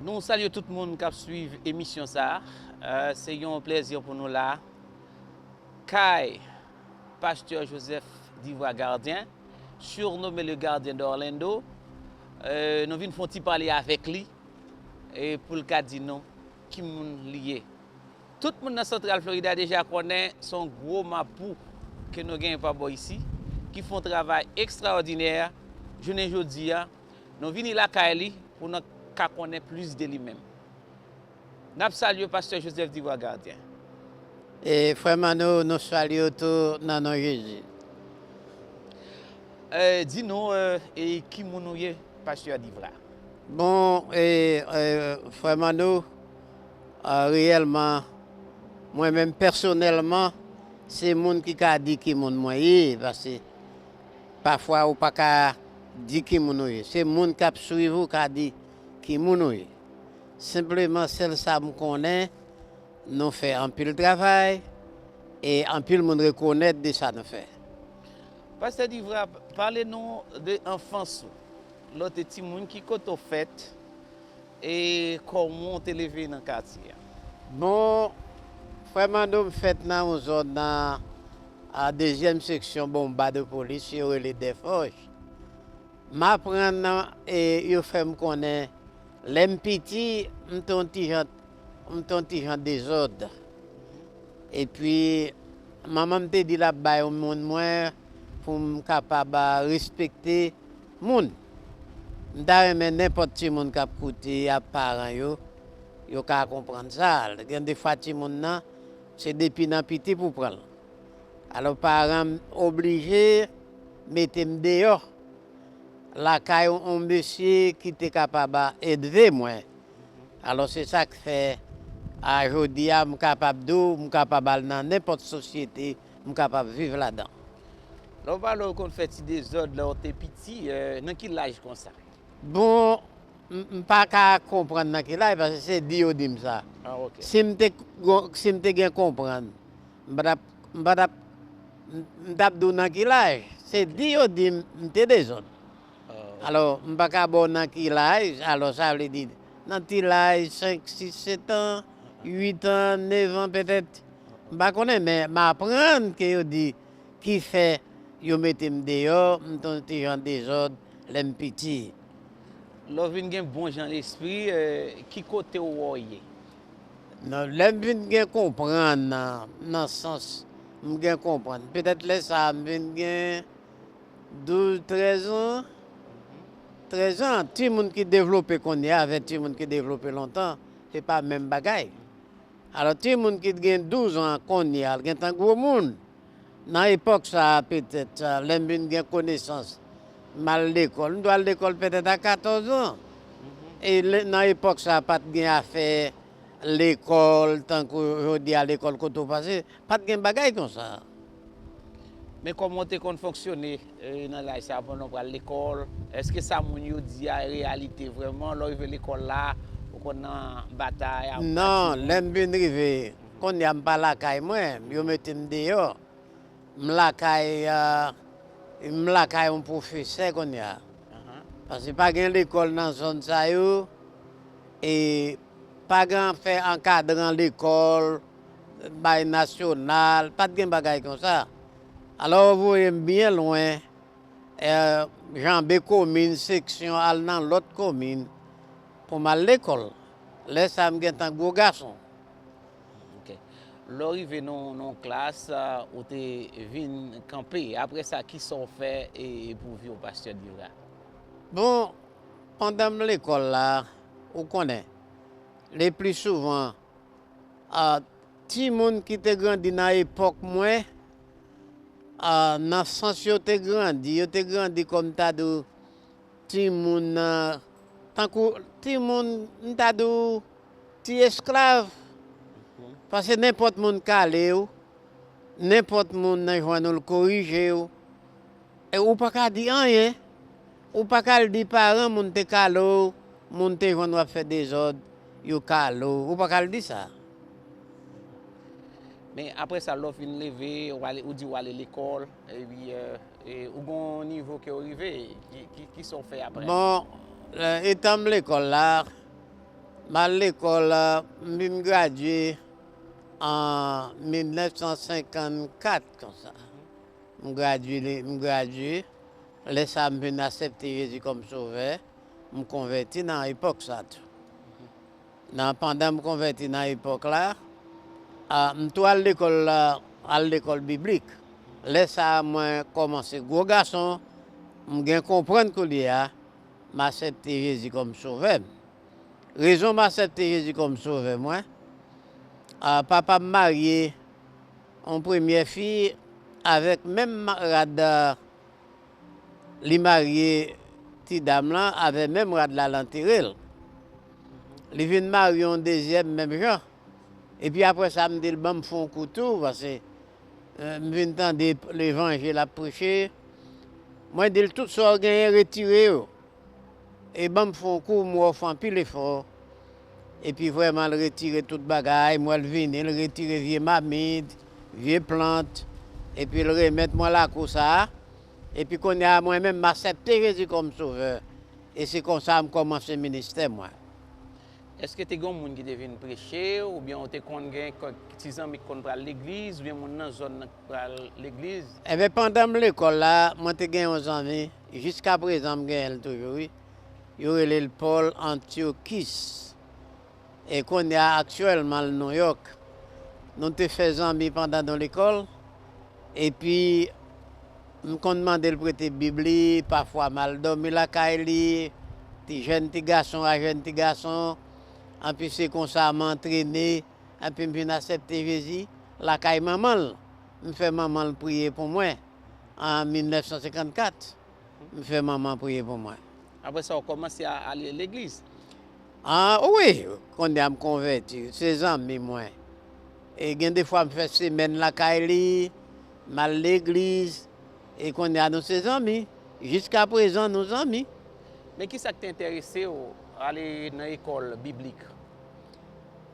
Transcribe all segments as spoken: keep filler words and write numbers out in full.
Nou salye tout moun k ap swiv emisyon sa a. Euh, se yon plèzi pou nou la kay Pastè Joseph Divra Gardien, sirnome le Gardien d'Orlando. Euh, nou vin fè yon ti pale avèk li e pou l ka di nou ki moun li ye. Tout moun nan Central Florida deja konnen se yon gwo mapou ke nou genyen pa bò isi, ki fè yon travay ekstraòdinè. Jounen jodi a, nou vini lakay li pou nou ka konnen plis de li menm. N ap salye Pastè Joseph Divra Gardien. E frè Manno, nou salye w tou nan non Jezi. Eh, di nou, eh, e ki moun ou ye, Pastè Divra? Bon, e, e, frè Manno, ah, reyèlman, mwen menm pèsonèlman, se moun ki ka di ki moun mwen ye, paske pafwa ou pa ka di ki moun ou ye. Se moun k ap swiv ou ka di ki moun ou ye. Senpleman, sèl sa m konnen, nou fè anpil travay e anpil moun rekonèt de sa nou fè. Pastè Divra, pale nou de anfans ou. Lè w te timoun, ki kote w fèt e kòman w te leve nan katye a? Bon, frè Manno, m fèt nan yon zòn nan, a dezyèm seksyon Bonbadopolis, yo rele Dèfòj. M aprann, e, yo fè m konnen, lè m piti, m te yon ti jan, m te yon ti jan dezòd. Epi, manman m te di l ap bay yon moun mwen pou m kapab, a, respekte moun. M ta renmen nenpòt timoun k ap koute, ap paran yo, yo ka konprann sa. Gen defwa timoun nan, se depi nan piti pou pran l. Alò, paran m oblije mete m deyò lakay yon, yon mesye ki te kapab, a, edve mwen. Alò, se sa k fè, a, jodi a, m kapab di w, m kapab al nan nenpòt sosyete, m kapab viv ladan. Lè w pale, w konn fè ti dezòd lè w te piti, eh, nan ki laj konsa? Bon, m, m pa ka konprann nan ki laj, paske se di yo di m sa. Ah, ok. Si m te, si m te gen konprann, m pa t ap, m pa t ap, m, m t ap di w nan ki laj. Se di yo di m, m te dezòd. Ah, ok. Alò, m pa ka ba w nan ki laj, alò, sa vle di, nan ti laj senk, sis, sèt an, uit an, nèf an petèt. M pa konnen, men m aprann ke yo di ki fè yo mete m deyò, m t yon ti jan dezòd lè m piti. Lè w vin gen bon jan lespri, eh, ki kote w wè w ye? Non, lè m vin gen konprann, nan, nan sans m gen konprann. Petèt lè sa a m vin gen douz, trèz an. Trèz an, timoun ki devlope kounye a avèk timoun ki devlope lontan, se pa menm bagay. Alò, timoun ki t gen douz an kounye a, l gentan gwo moun. Nan epòk sa a, petèt, lè m vin gen konesans, m al lekòl. M dwe al lekòl petèt a katòz an. E lè, nan epòk sa a, pa t gen afè lekòl, tankou jodi a, lekòl kote w pase. Pa t gen bagay konsa. Men kòman w te konn fonksyone, eh, nan laj sa a pandan w pral lekòl? Èske sa moun yo di a reyalite vrèman? Lè w rive lekòl la, ou konn nan batay a? Non, lè m vin rive, kounye a m pa lakay mwen, yo mete m deyò. M lakay, ah, m lakay yon pwofesè kounye a. Paske pa gen lekòl nan zòn sa yo, e pa gen afè ankadran lekòl, bay nasyonal, pa t gen bagay konsa. Alò, yo voye m byen lwen, eh, janbe komin, seksyon, al nan lòt komin pou m al lekòl. Lè sa a, m gentan gwo gason. Ok. Lè w rive nan, nan yon klas, ah, ou te vin kanpe. Apre sa, ki sa w fè e, e pou vi w, Pastè Divra? Bon, pandan m lekòl la, ou konnen, le pli souvan, ah, timoun ki te grandi nan epòk mwen, ah, nan sans yo te grandi, yo te grandi kòm ta di w, timoun, ah, tankou timoun, m ta di w, ti esklav. Paske nenpòt moun kale w, nenpòt moun nan jwenn ou, l korije w. E ou pa ka di anyen. Ou pa ka al di paran moun te kale w, moun te jwenn w ap fè dezòd, yo kale w. Ou pa ka al di sa. Men apre sa, lè w fin leve, w ale, ou di w ale lekòl, epi, eh, e ou gen yon nivo ke w rive, ki, ki, ki sa w fè apre? Bon, eh, etan m lekòl la, M al lekòl, m vin gradye an mil nèf san senkannkat konsa. M gradye, m gradye. Lè sa a, m vin aksepte Jezi kòm Sovè. M konvèti nan epòk sa a tou. Nan, pandan m konvèti nan epòk la, a, m tou al lekòl, a, al lekòl biblik. Lè sa a, mwen kòmanse gwo gason, m gen konprann kounye a, m aksepte Jezi kòm Sovè m. Rezon m aksepte Jezi kòm Sovè mwen, a, papa m marye yon premyè fi avèk menm rad, a, li marye ti dam lan avè menm rad la, l antere l. Li vin marye yon dezyèm menm jan. Epi apre sa, m di l, "Ban m fè yon kou tou, paske, e, m vin tande levanjil ap preche." Mwen di l, "Tout sa w genyen, retire yo. E ban m fè yon kou, m wè w fè anpil efò." Epi vrèman, l retire tout bagay, m wè l vini, l retire vye mamit, vye plant, epi l remèt mwen lakou sa a. Epi kounye a, mwen menm, m aksepte Jezi kòm Sovè. E se konsa m kòmanse ministè mwen. Èske te gen yon moun ki te vin preche, oubyen ou te konn gen kèk ti zanmi ki konn pral legliz, oubyen moun nan zòn nan ki pral legliz? Enben, pandan m lekòl la, mwen te gen yon zanmi, jiska prezan m genyen l toujou, wi. Yo rele l Paul Antiochus. E kounye a, aktyèlman, l Nouyòk. Nou te fè zanmi pandan nou lekòl. Epi, m konn mande l prete Bib li, pafwa m al dòmi lakay li, ti jèn ti gason a jèn ti gason. Anpi se konsa m antrene, anpi m vin aksepte Jezi lakay manman l. M fè manman l priye pou mwen an mil nèf san senkannkat. M fè manman priye pou mwen. Apre sa, w kòmanse a, ale legliz? Ah, wi, kounye a m konvèti, se zanmi mwen. E gen de fwa m fè semèn lakay li, m al legliz, e kounye a nou se zanmi. Jiska prezan, nou zanmi. Men ki sa k te enterese w ale nan lekòl biblik?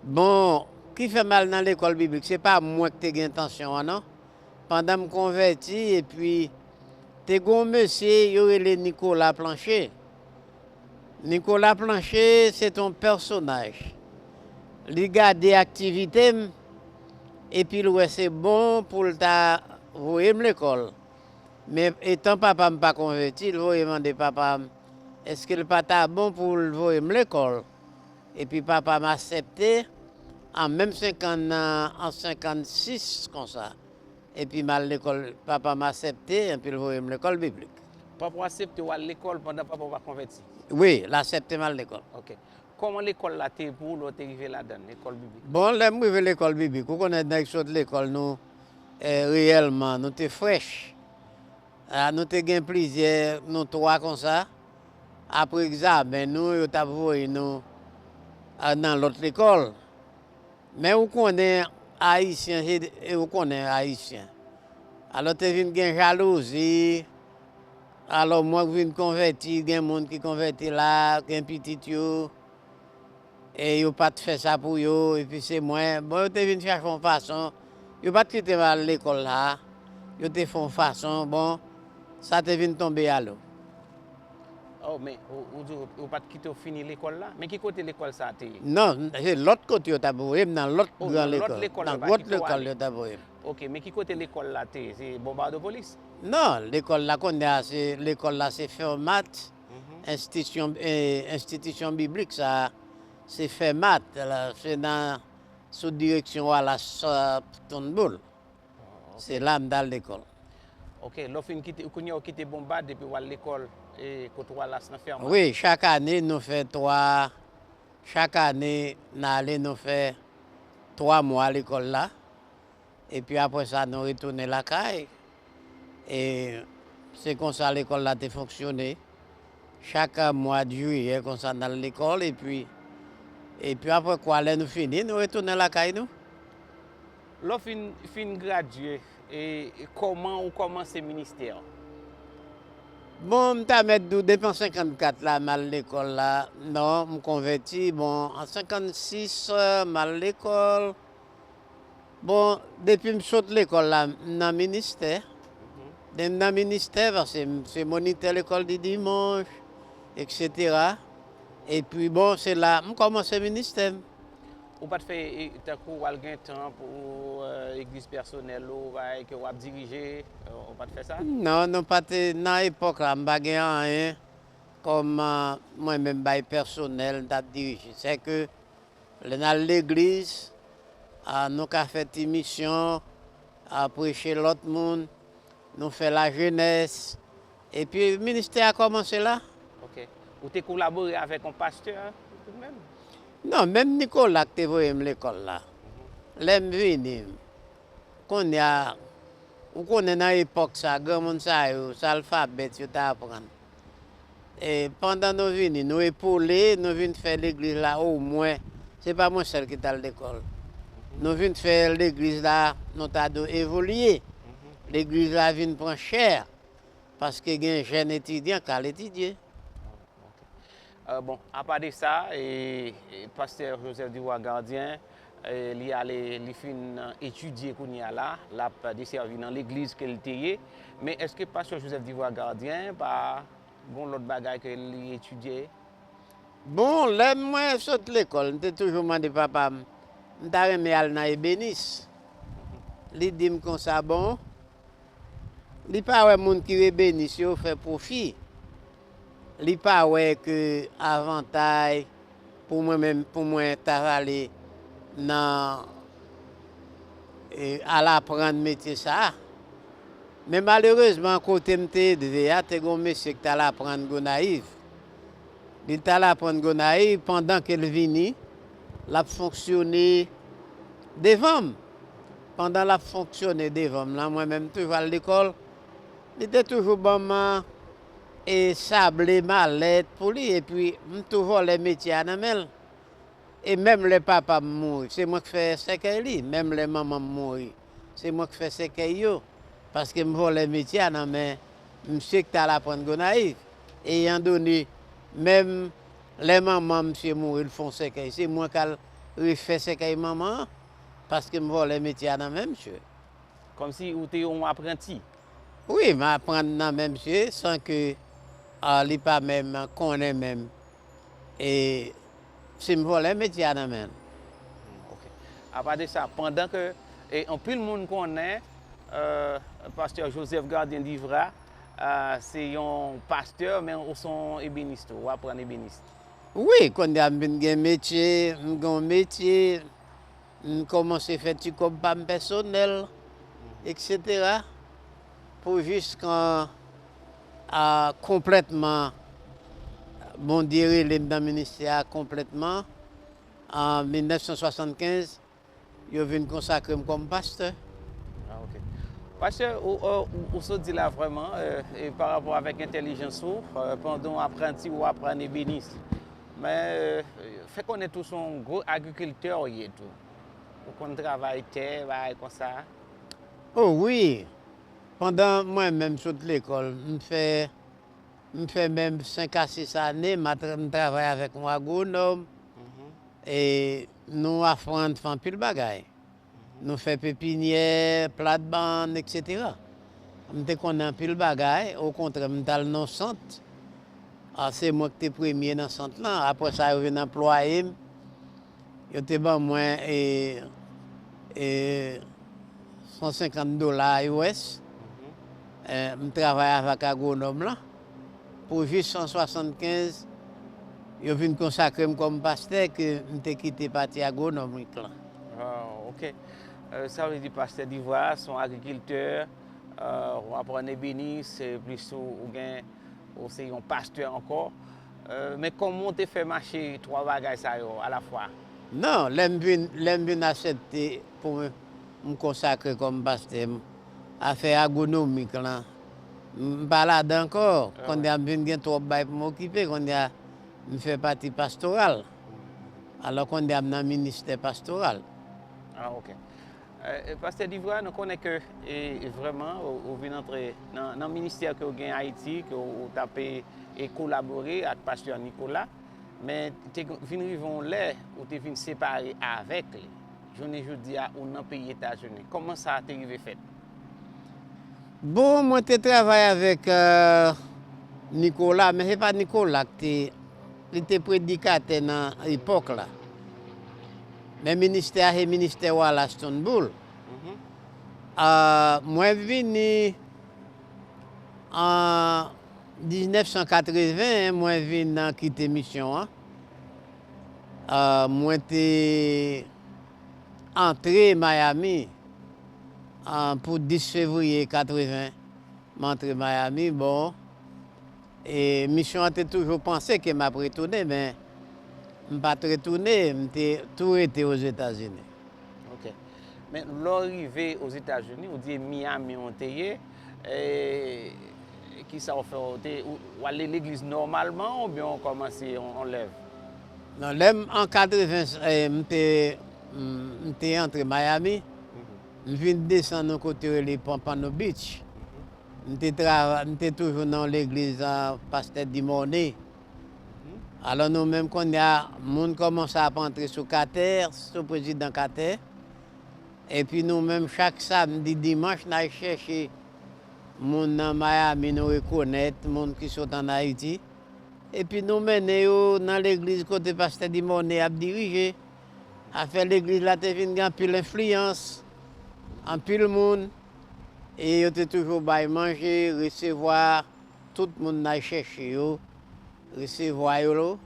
Bon, ki fè m al nan lekòl biblik, se pa mwen k te gen entansyon an, non. Pandan m konvèti, epi te gen yon mesye yo rele Nicolas Plancher. Nicolas Plancher, se te yon pèsonaj. Li gade aktivite m, epi l wè se bon pou l ta voye m lekòl. Men etan papa m pa konvèti, l voye mande papa m, èske l pa ta bon pou l voye m lekòl? Epi papa m aksepte, an menm senkann, an senkannsis konsa. Epi m al lekòl, papa m aksepte, epi l voye m lekòl biblik. Papa w aksepte w al lekòl pandan papa w pa konvèti? Wi, l aksepte m al lekòl. Ok. Kòman lekòl la te ye pou ou lè w te rive ladan l, lekòl biblik? Bon, lè m rive lekòl biblik, ou konnen nèg sot lekòl nou, eh, reyèlman, nou te frèch. Ah, nou te gen plizyè, nou twa konsa. Apre egzamen nou, yo t ap voye nou, ah, nan lòt lekòl. Men ou konnen, Ayisyen, se, e ou konnen Ayisyen. Alò, te vin gen jalouzi. Alò, mwen k vin konvèti, gen moun ki konvèti la, gen pitit yo. E yo pa t fè sa pou yo, epi se mwen. Bon, yo te vin chache yon fason. Yo pa t kite m al lekòl la. Yo te fè yon fason, bon, sa te vin tonbe a lo. Oh, men, ou, ou di ou, ou pa t kite w fini lekòl la? Men ki kote lekòl sa a te ye? Non, se lòt kote yo t ap voye m, nan lòt gran lekòl. Oh, nan lòt lekòl yo pa kite w ale? Nan lòt lekòl yo t ap voye m. Ok, men ki kote lekòl la te ye? Se Bonbadopolis? Non, lekòl la kounye a, se, lekòl la se Fermat, enstitisyon, eh, enstitisyon biblik sa a, se Fermat, la, se nan, sou direksyon Wallace, eh, Turnbull. Se la m t al lekòl. Ok, lè w fin kite, kounye a w kite Bonbad epi w al lekòl, e, kot Wallace nan Fermat? Wi, chak ane nou fè twa, chak ane n ale nou fè twa mwa lekòl la. Epi apre sa, nou retounen lakay. E se konsa lekòl la te fonksyone. Chak mwa jiyè, konsa, n al lekòl, epi, epi apre kwa, lè nou fini, nou retounen lakay nou. Lè w fin, fin gradye, e, e kòman ou kòmanse ministè an? Bon, m ta mèt di w, depi an senkannkat la, m al lekòl la. Non, m konvèti. Bon, an senkannsis, m al lekòl. Bon, depi m sot lekòl la, m nan ministè. Depi m nan ministè, paske m se monitè lekòl di dimanch, etsetera. Epi bon, se la m kòmanse ministè m. Ou pa t fè e, tankou w al gen tan pou e, egliz pèsonèl ou, bagay ke w ap dirije, e, ou pa t fè sa? Non, nou pa te nan epòk la, m pa gen anyen kòm mwen menm bay pèsonèl m t ap dirije. Sèke lè n al legliz, a, nou ka fè ti misyon, a, preche lòt moun, nou fè lajenès. Epi ministè a kòmanse la. Ok. Ou te kolabore avèk yon pastè tout menm? Non, menm Nikola k te voye m lekòl la. Lè m vini, kounye a, ou konnen nan epòk sa, granmoun sa yo, se alfabèt yo t aprann. E pandan nou vini, nou epole, nou vin fè legliz la omwen. Se pa mwen sèl ki t al lekòl. Nou vin fè legliz la, nou ta dwe evolye. Legliz la vin pran chè, paske gen jèn etidyan k al etidye. Bon, apa de sa, e, e, pastè Joseph Dubois Gardien, e, li ale, li fin etidye kounye a la, l ap desèvi nan legliz ke l te ye. Men èske pastè Joseph Dubois Gardien pa gon lòt bagay ke li etidye? Bon, lè mwen sot lekòl, m te toujou mande papa m, m ta renmen al nan ebenis. Li di m konsa, bon, li pa wè moun ki ebenis yo fè pwofi. Li pa wè ke avantay pou mwen menm, pou mwen ta ale nan e, al aprann metye sa a. Men malerezman, kote m te edve a, te gen yon mesye ki t al aprann Gonayiv. Li t al aprann Gonayiv, pandan ke l vini, l ap fonksyone devan m. Pandan l ap fonksyone devan m lan, mwen menm m toujou al lekòl, li te toujou ban m e, sable malèt pou li, epi m tou vòlè metye a nan men l. E menm lè papa m mouri, se mwen k fè sèkèy li. Menm lè manman m mouri, se mwen k fè sèkèy yo. Paske m vòlè metye a nan men misye k t al aprann Gonayiv. E yandone, menm lè manman misye mouri, l fè yon sèkèy, se mwen k al refè sèkèy manman an, paske m vòlè metye a nan men misye. Kòmsi ou te yon apranti? Wi, m aprann nan men misye san ke a, li pa menm konnen menm. E si m vòlè metye a nan men l. Ok. Apa de sa, pandan ke e, anpil moun konnen e, pastè Joseph Gardien Divra, e, se yon pastè, men ou se yon ebenis tou, ou aprann ebenis. Wi, kounye a m vin gen metye, m gen yon metye, m kòmanse fè ti kòb pa m pèsonèl, eksetera. Pou jiskan a, konplètman, Bondye rele m nan ministè a konplètman. An mil nèf san swasannkenz, yo vin konsakre m kòm pastè. Ah, ok. Pastè, ou, ou, ou sot di la vrèman, e, e pa rapò avèk entèlijans ou, e, pandan w apranti, ou aprann ebenis. Men, e, fè konnen tou se yon gwo agrikiltè w ye tou. Ou konn travay tè, bagay konsa? O wi! Pandan mwen menm sot lekòl, m fè, m fè menm senk a sis ane, m a tra- m travay avèk yon agwonòm, e nou aprann fè anpil bagay. Nou fè pepinyè, platbann, eksetera. M te konnen anpil bagay, okontrè, m t al nan sant. A, se mwen ki te premye nan sant lan. Apre sa, yo vin anplwaye m. Yo te ban mwen e, e, san senkant dola U S. E, m travay avèk agwonòm lan. Pou jis san swasannkenz, yo vin konsakre m kòm pastè ke m te kite pati agwonomik lan. Ah, ok. E, sa vle di pastè Divra, se yon agrikiltè, e, w aprann ebenis, e plis ou, ou gen, ou se yon pastè ankò. E, men kòman w te fè mache twa bagay sa yo alafwa? Non, lè m vin, lè m vin aksepte pou m konsakre kòm pastè, m, afè agwonomik lan, m pa ladan ankò. Kounye a m vin gen twòp bagay pou m okipe, kounye a m fè pati pastoral. Alò kounye a m nan ministè pastoral. Ah, ok. E, e, pastè Divra, nou konnen ke e, e vrèman, ou, ou vin antre nan, nan ministè ke w gen Ayiti, ke w, ou t ap e, e kolabore ak pastè Nicolas, men te vin rive yon lè ou te vin separe avèk li. Jounen jodi a, ou nan peyi Etazini. Kòman sa te rive fèt? Bon, mwen te travay avèk e, Nicolas, men se pa Nicolas ki te Li te predikatè nan epòk la. Men ministè a se ministè Wallace Turnbull. Mhm. Ah, mwen vini an diznèf san katreven, mwen vin nan kite misyon an. Ah, mwen te antre Miami, ah, pou dis fevriye katreven. Mwen antre Miami, bon, e misyon an te toujou panse ke m ap retounen, men m pa t retounen, m te tou rete Ozetazini. Ok. Men lè w rive Ozetazini, ou di Miami w te ye, e kisa w fè? W te, ou, w ale legliz nòmalman oubyen w kòmanse yon, yon lèv? Non, lè m an katreven, e, m te, m, m te antre Miami, mhm, m vin desann yon kote yo rele Pompano Beach. Mhm. M te trava-, m te toujou nan yon legliz, a, pastè Dimorne. Mhm. Alò nou menm kounye a, moun kòmanse ap antre sou Katè, sou prezidan Katè. Epi nou menm chak samdi, dimanch, n al chèche moun nan Miami nou rekonèt, moun ki sot ann Ayiti. Epi nou mennen yo nan legliz kote pastè Dimorne ap dirije. Afè legliz la te vin gen anpil enfliyans, anpil moun, e yo te toujou bay manje, resevwa tout moun n al chèche yo, resevwa yo,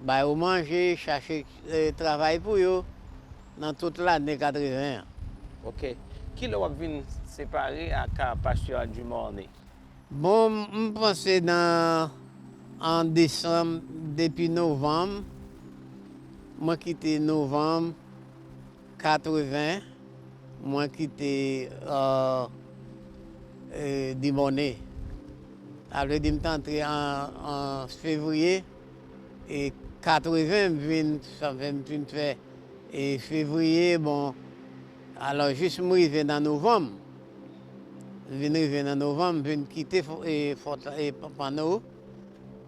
ba yo manje, chache, e, travay pou yo nan tout lane katreven an. Ok. Kilè w ap vin separe ak, a, pastè Dumornay? Bon, m, m panse nan, an desanm, depi novanm, mwen kite novanm katreven, mwen kite, e, e, Dimòne. Sa vle di m t antre an, an fevriye, e, katreven, m vin, sa fè m vin fè, e, fevriye, bon, alò, jis m rive nan novanm. M vin rive nan novanm, m vin kite fò, e, fò, e, Pompano.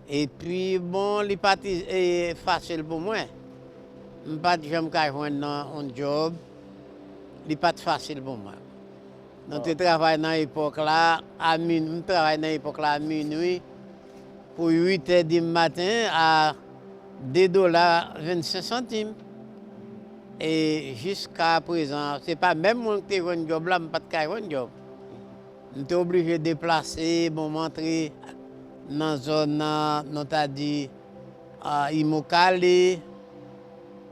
Epi, bon, li pa t, e, fasil pou mwen. M pa t janm ka jwenn nan yon djòb. Li pa t fasil pou mwen. Nou te travay nan epòk la, a min-, m travay nan epòk la a minwi pou uit è di maten a de dola vennsenk santim. E jiska prezan, se pa menm mwen ki te jwenn djòb la, m pa t ka jwenn djòb. M te oblije deplase, bon, m antre nan zòn nan, nou ta di, a, Immokalee.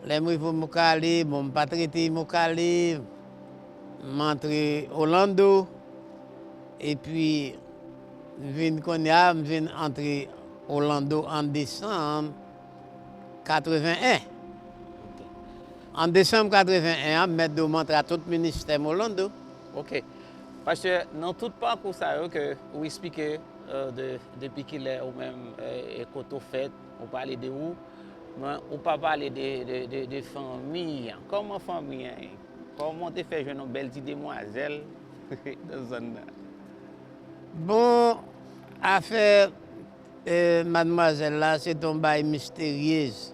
Lè m rive Immokalee, bon, m pa t rete Immokalee, m antre Orlando. Epi, m vin kounye a, m vin antre Orlando an desanm katreven en. Ok. An desanm katreven en an, m mèt di w m antre a tout ministè m Orlando. Ok. Pastè, nan tout pakou sa yo ke ou eksplike, e, de, depi kilè ou menm, e, e kote w fèt, ou pale de ou, men ou pa pale de, de, de, de fanmi an. Kòman fanmi an ye? Kòman w te fè jwenn yon bèl ti demwazèl nan zòn nan? Bon, afè, e, madmwazèl la, se t yon bay misteryez.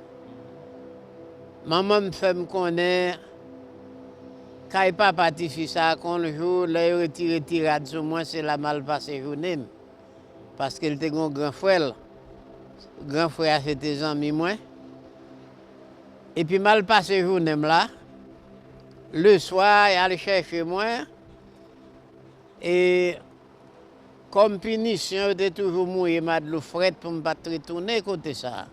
Manman m fè m konnen, kay papa tifi sa, kon jou, lè yo retire ti rad sou mwen, se la m al pase jounen m. Paske l te gen yon gran frè l. Gran frè a se te zanmi mwen. Epi m al pase jounen m la. Leswa, y al chèche mwen. E kòm pinisyon, yo te toujou mouye m a dlo frèt pou m pa t retounen kote sa a.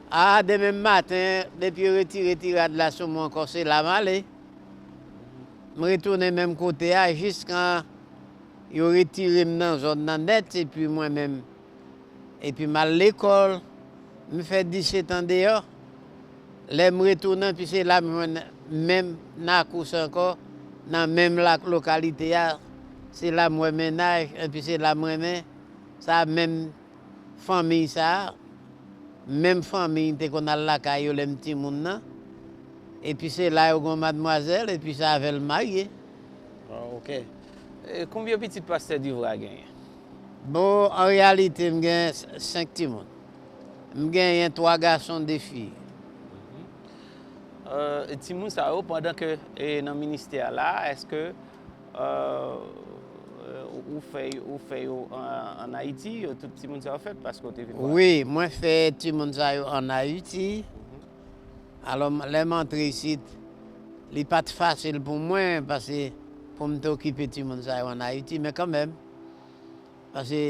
A, demen maten, depi yo retire ti rad la sou mwen ankò, se la m ale. M retounen menm kote a jiskan yo retire m nan zòn nan nèt, epi mwen menm, epi m al lekòl, m fè disèt an deyò. Lè m retounen, epi se la m jwenn menm Nakous ankò, nan menm la, lokalite a. Se la m wè mennaj, epi se la m renmen. Sa menm fanmi sa, menm fanmi m te konn al lakay yo lè m timoun nan. Epi se la yo gen yon madmwazèl, epi se avè l m marye. Ah, ok. E konbyen pitit pastè Duvra genyen? Bon, an reyalite, m gen s-, senk timoun. M genyen twa gason, de fi. Mhm. Euh, e timoun sa yo, pandan ke, e nan ministè a la, èske, euh, Ou fè, ou fè yo an, an Ayiti, yo, tout timoun sa yo fèt paske w te vin wè? Wi, mwen fè timoun sa yo an Ayiti. Alò, m- lè m antre isit, li pa t fasil pou mwen, paske pou m te okipe timoun sa yo an Ayiti, men kanmenm, paske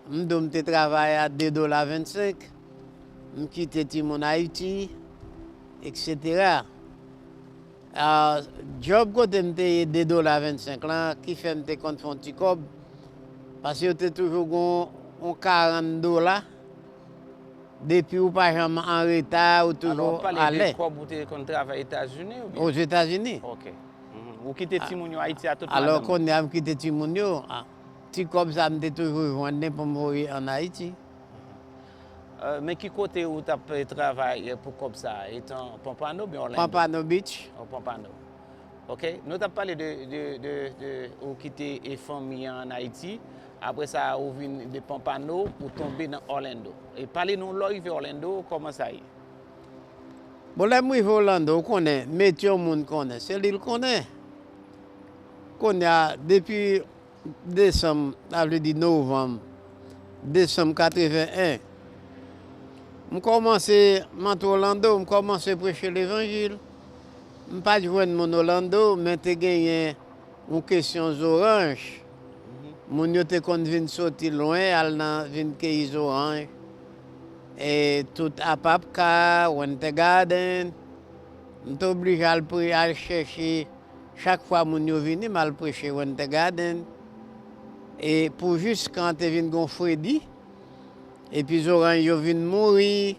m di w m te travay a de dola vennsenk, m kite timoun Ayiti, etsetera. Ah, djòb kote m te ye de dola vennsenk lan, ki fè m te konn fè yon ti kòb, paske yo te toujou gon yon karant dola, depi ou pa janm an reta, ou toujou alè. Alò, w pale de kòb ou te konn travay Etazini oubyen? Ozetazini. Ok. Mhm. Ou kite timoun yo Ayiti a tout madanm ou? Alò, kounye a, m kite timoun yo. Ah, ti kòb sa, m te toujou jwenn li pou m voye an Ayiti. Euh, men ki kote ou t ap, eh, travay, eh, pou kòb sa a? Etan Pompano oubyen Orlando? Pompano Beach. Oh, Pompano. Ok. Nou t ap pale de, de, de, de ou kite, eh, fanmi an an Ayiti. Apre sa, ou vin de Pompano, ou tonbe nan Orlando. E pale nou, lè w rive Orlando, kòman sa ye? Bon, lè m rive Orlando, ou konnen, mete yon moun konnen, se li l konnen. Kounye a, depi desanm, sa vle di novanm, desanm katreven en, m kòmanse, m antre Orlando, m kòmanse preche levanjil. M pa t jwenn moun Orlando, men te genyen yon kesyon zoranj. Moun yo te konn vin soti lwen, al nan, vin keyi zoranj. E tout Apapka, Winter Garden. M te oblije al pre-, al chèche, chak fwa moun yo vini, m al preche Winter Garden. E pou jiskan te vin gon fredi, epi zoranj yo vin mouri,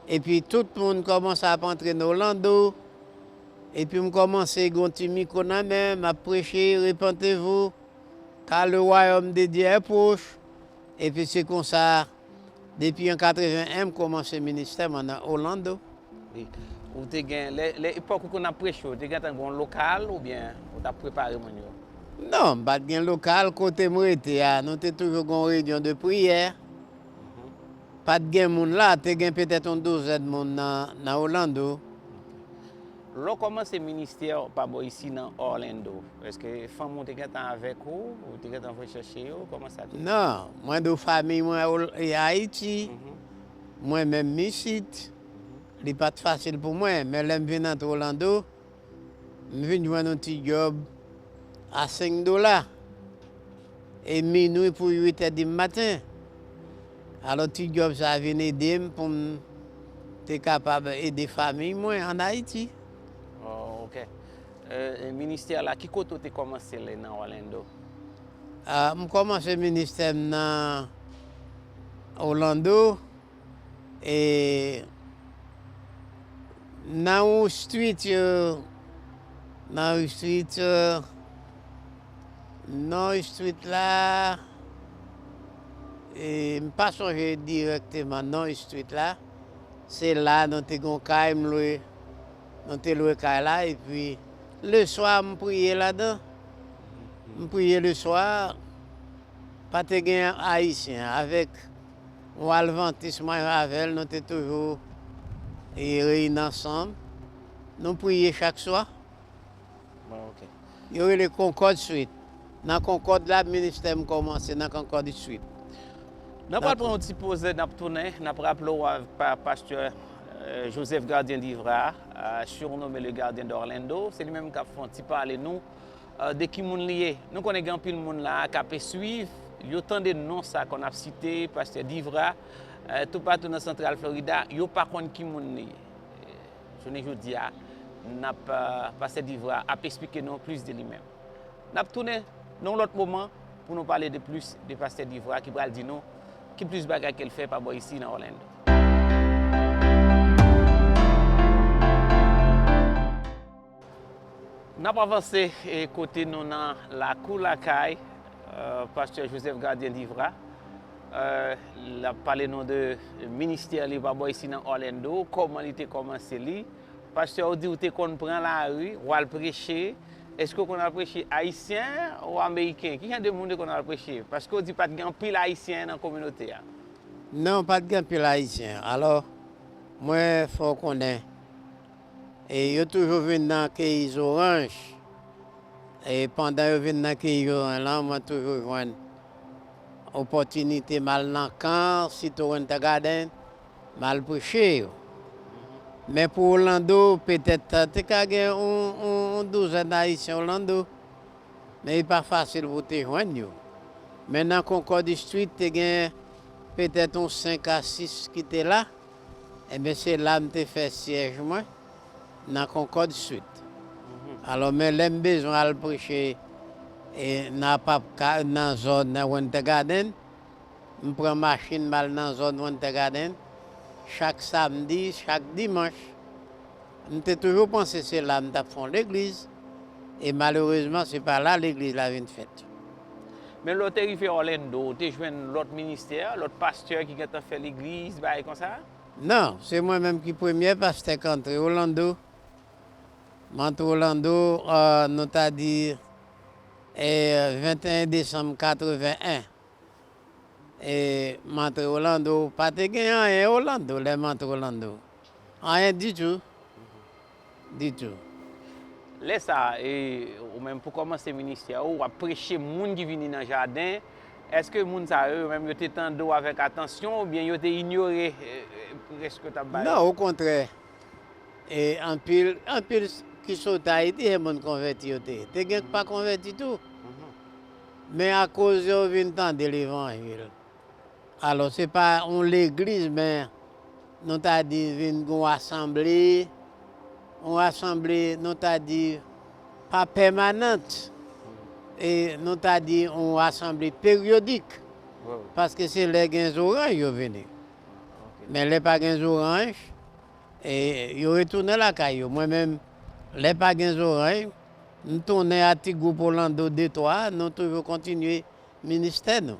epi tout moun kòmanse ap antre nan Orlando, epi m kòmanse gon ti mikwo nan men, m ap preche, repentez-vous, car le royaume de Dieu est proche, epi se konsa, depi an katreven en, m kòmanse ministè mwen nan Orlando. Wi. Ou te gen, lè, lè epòk ou konn ap preche, ou te gentan gen yon lokal oubyen ou t ap prepare moun yo? Non, m pa t gen lokal. Kote m rete a, nou te toujou gen yon reyinyon de priyè. Mhm. Pa t gen moun la, te gen petèt yon douzèn moun nan, nan Orlando. Lè w kòmanse ministè pa bò isi nan Orlando, èske fanmi w te gentan avèk ou? Ou te gentan voye chèche yo? Kòman sa te ye? Non, mwen di w fanmi mwen Ol-, e Ayiti. Mhm. Mwen menm m isit. Mhm. Li pa t fasil pou mwen, men lè m vin antre Orlando, m vin jwenn yon ti djòb a senk dola. E minwi pou uit è di maten. Alò, ti djòb sa a vin ede m pou m te kapab ede fanmi mwen ann Ayiti. Oh, ok. Euh, e ministè la, ki kote w te kòmanse l nan Orlando? Ah, m kòmanse ministè m nan Orlando. E nan yon street, euh, nan yon street, euh, non, street la, e m pa sonje dirèkteman non street la. Se la nou te gon kay, m lwe, nou te lwe kay la, epi leswa m priye ladan. M priye leswa, pa te gen Ayisyen avèk yon Advantis mwen avè l, nou te toujou, e, reyini ansanm. Nou priye chak swa. Bon, ok. Yo rele Concorde Street. Nan Concorde la, ministè m kòmanse nan Concorde Street. N ap pral pran yon ti poz, n ap tounen, n ap raple w pa, pastè, euh, Joseph Gardien Divra, euh, sirnome le Gardien d'Orlando. Se li menm k ap fè yon ti pale nou euh, de ki moun li ye. Nou konnen gen anpil moun la a k ap swiv, yo tande non sa konn ap site, pastè Divra, euh, toupatou nan Santral Florida, yo pa konn ki moun li ye. Jounen jodi a, n ap, euh, pastè Divra ap esplike nou plis de li menm. N ap tounen nan yon lòt moman pou nou pale de plis de pastè Divra ki pral di nou ki plis bagay ke l fè pa bò isi nan Orlando. N ap avanse, e, kote nou nan lakou lakay, euh, pastè Joseph Gardien Divra. Euh, l ap pale nou de ministè li pa bò isi nan Orlando, kòman li te kòmanse li. Pastè, ou di ou te konn pran lari, w al preche. Èske w konn al preche ayisyen ou ameriken? Ki jan de moun ou te konn al preche? Paske w di pa t gen anpil ayisyen nan kominote a. Non, pa t gen anpil ayisyen. Alò, mwen fè w konnen, e yo toujou vin nan keyi zoranj. E pandan yo vin nan keyi yo an lan, mwen toujou jwenn opòtinite m al nan kan, sitou Winter Garden, m al preche yo. Men pou Orlando, petèt, te ka gen yon, yon, yon douzèn Ayisyen Orlando, men li pa fasil pou te jwenn yo. Men nan Concord Street, te gen petèt yon senk a sis ki te la. Ebyen, se la m te fè syèj mwen, nan Concord Street. Alò, men lè m bezwen al preche e nan Apapka, nan zòn nan Winter Garden, m pran machin m al nan zòn Winter Garden chak samdi, chak dimanch. M te toujou panse se la m t ap fè yon legliz, e malerezman, se pa la legliz la vin fèt. Men lè w te rive Orlando, ou te jwenn lòt ministè, lòt pastè ki gentan fè legliz, bagay konsa? Non, se mwen menm ki premyè pastè k antre Orlando. M antre Orlando, euh, nou ta di, e venteyen desanm katreven en. E m antre Orlando, pa te gen anyen Orlando lè m antre Orlando. Anyen ditou. Ditou. Lè sa a, e, ou menm pou kòmanse ministè ou, w ap preche moun ki vini nan jaden. Èske moun sa yo, yo menm yo te tande w avèk atansyon oubyen yo te inyore, e, e, prèch ke w t ap ba yo? Non, okontrè. E anpil, anpil ki sot Ayiti, se moun konvèti yo te ye. Te gen k pa konvèti tou. Men akoz yo vin tande levanjil. Alò, se pa yon legliz, men nou ta di vin gen yon asanble, yon asanble, nou ta di pa pèmanant, e nou ta di yon asanble peryodik, paske se lè gen zoranj yo vini. Men lè pa gen zoranj, e yo retounen lakay yo. Mwen menm, lè pa gen zoranj, m tounen a ti gwoup Orlando de twa, nou toujou kontinye ministè nou.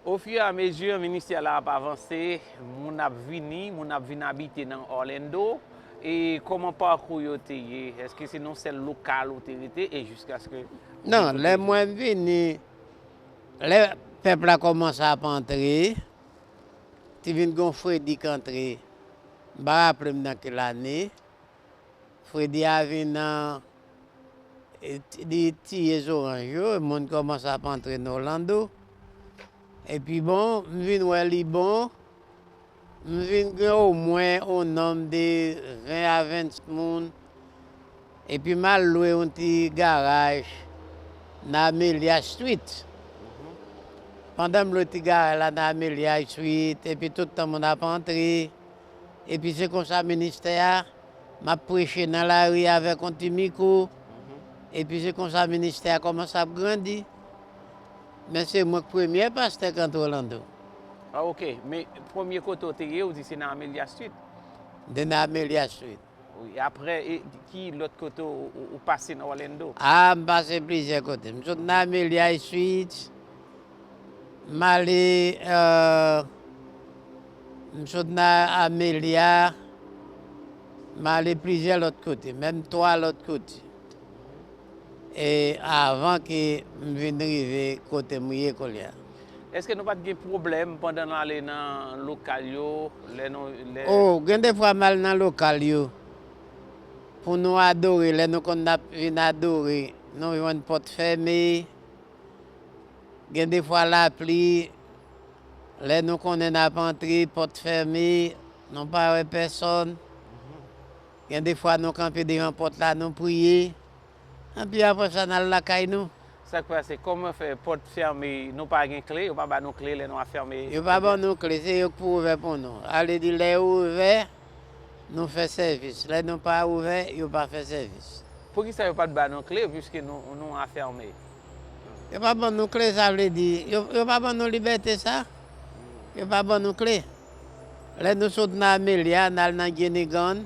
Ofiramezi ministè la ap avanse, moun ap vini, moun ap vin abite nan Orlando. E kòman pakou yo te ye? Èske se nan sèl lokal ou te rete e jiskaske... Non, lè mwen vini, lè pèp la kòmanse ap antre, te vin gen yon fredi k antre, m pa raple m nan ki lane. Fredi a vin nan, e, li tiye zoranj yo, moun kòmanse ap antre nan Orlando. Epi bon, m vin wè li bon, m vin gen omwen yon nonm de ven a vennsenk moun. Epi m al lwe yon ti garaj nan Amelia Street. Pandan m lwe ti garaj la nan Amelia Street, epi tout tan moun ap antre, epi se konsa ministè a, m ap preche nan lari avèk yon ti mikwo, epi se konsa ministè a kòmanse ap grandi. Men se mwen k premyè pastè k antre Orlando. Ah, ok. Men premye kote w te ye, ou di se nan Amelia Street? M te nan Amelia Street. Wi, apre, e, ki lòt kote ou, ou, ou pase nan Orlando? Ah, m pase plizyè kote. M sot nan Amelia Street, m ale, euh, m sot nan Amelia, m ale plizyè lòt kote, menm twa lòt kote. E avan ke m vin rive kote m ye kounye a. Èske nou pa t gen pwoblèm pandan n ale nan lokal yo, lè nou, lè... Oh, gen de fwa m al nan lokal yo pou nou adore, lè nou konn ap vin adore, nou jwenn pòt fèmen. Gen de fwa lapli, lè nou konnen n ap antre, pòt fèmen, nou pa wè pèsòn. Gen de fwa nou kanpe devan pòt la, nou priye. Epi apre sa, n al lakay nou. Sa k pase? Kòman fè pòt fèmen, nou pa gen kle, yo pa ba nou kle lè nou ap fèmen? Yo pa ban nou kle, se yo k pou ouvè pou nou. Sa vle di, lè yo ouvè, nou fè sèvis. Lè nou pa ouvè, yo pa fè sèvis. Poukisa yo pa t ba nou kle, piske nou, nou ap fèmen? Yo pa ban nou kle, sa vle di, yo, yo pa ban nou libète sa. Yo pa ban nou kle. Lè nou sot nan Amelia, n al nan Guinigane,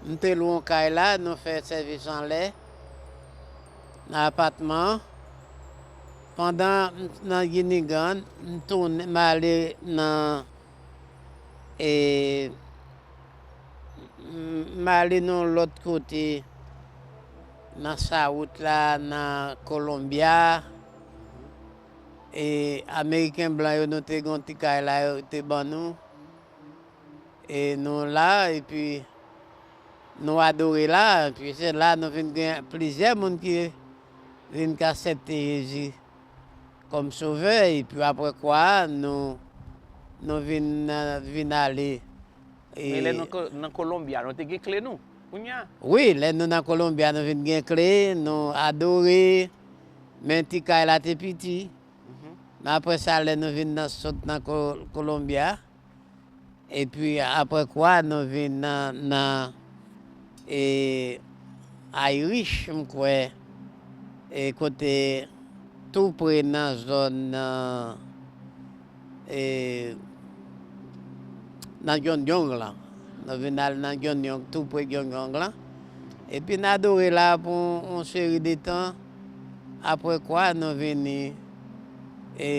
m te lwe yon kay la, nou fè sèvis anlè, nan apatman an. Pandan m nan Guinigane, m tounen, m ale nan, e, m, m ale nan lòt kote, nan South la, nan Columbia. E Ameriken blan yo, nou te gen yon ti kay la, yo te ban nou. E nou la, epi nou adore la, epi se la nou vin gen plizyè moun ki vin k aksepte Jezi kòm Sovè, epi apre kwa a, nou, nou vin, vin ale. Men lè nou ko- nan Kolonbya, nou te gen kle nou. Kounye a? Wi, lè nou nan Kolonbya, nou vin gen kle, nou adore, men ti kay la te piti. Men apre sa, lè nou vin nan, sot nan Ko- Kolonbya, epi apre kwa, nou vin nan, nan e, Irish, m kwè, e, kote tou pre nan zòn, nan, e, nan Dyondyong lan. Nou vin al nan Dyondyong, tou pre Dyondyong lan. Epi n adore la pou yon seri de tan. Apre kwa, nou vini, e,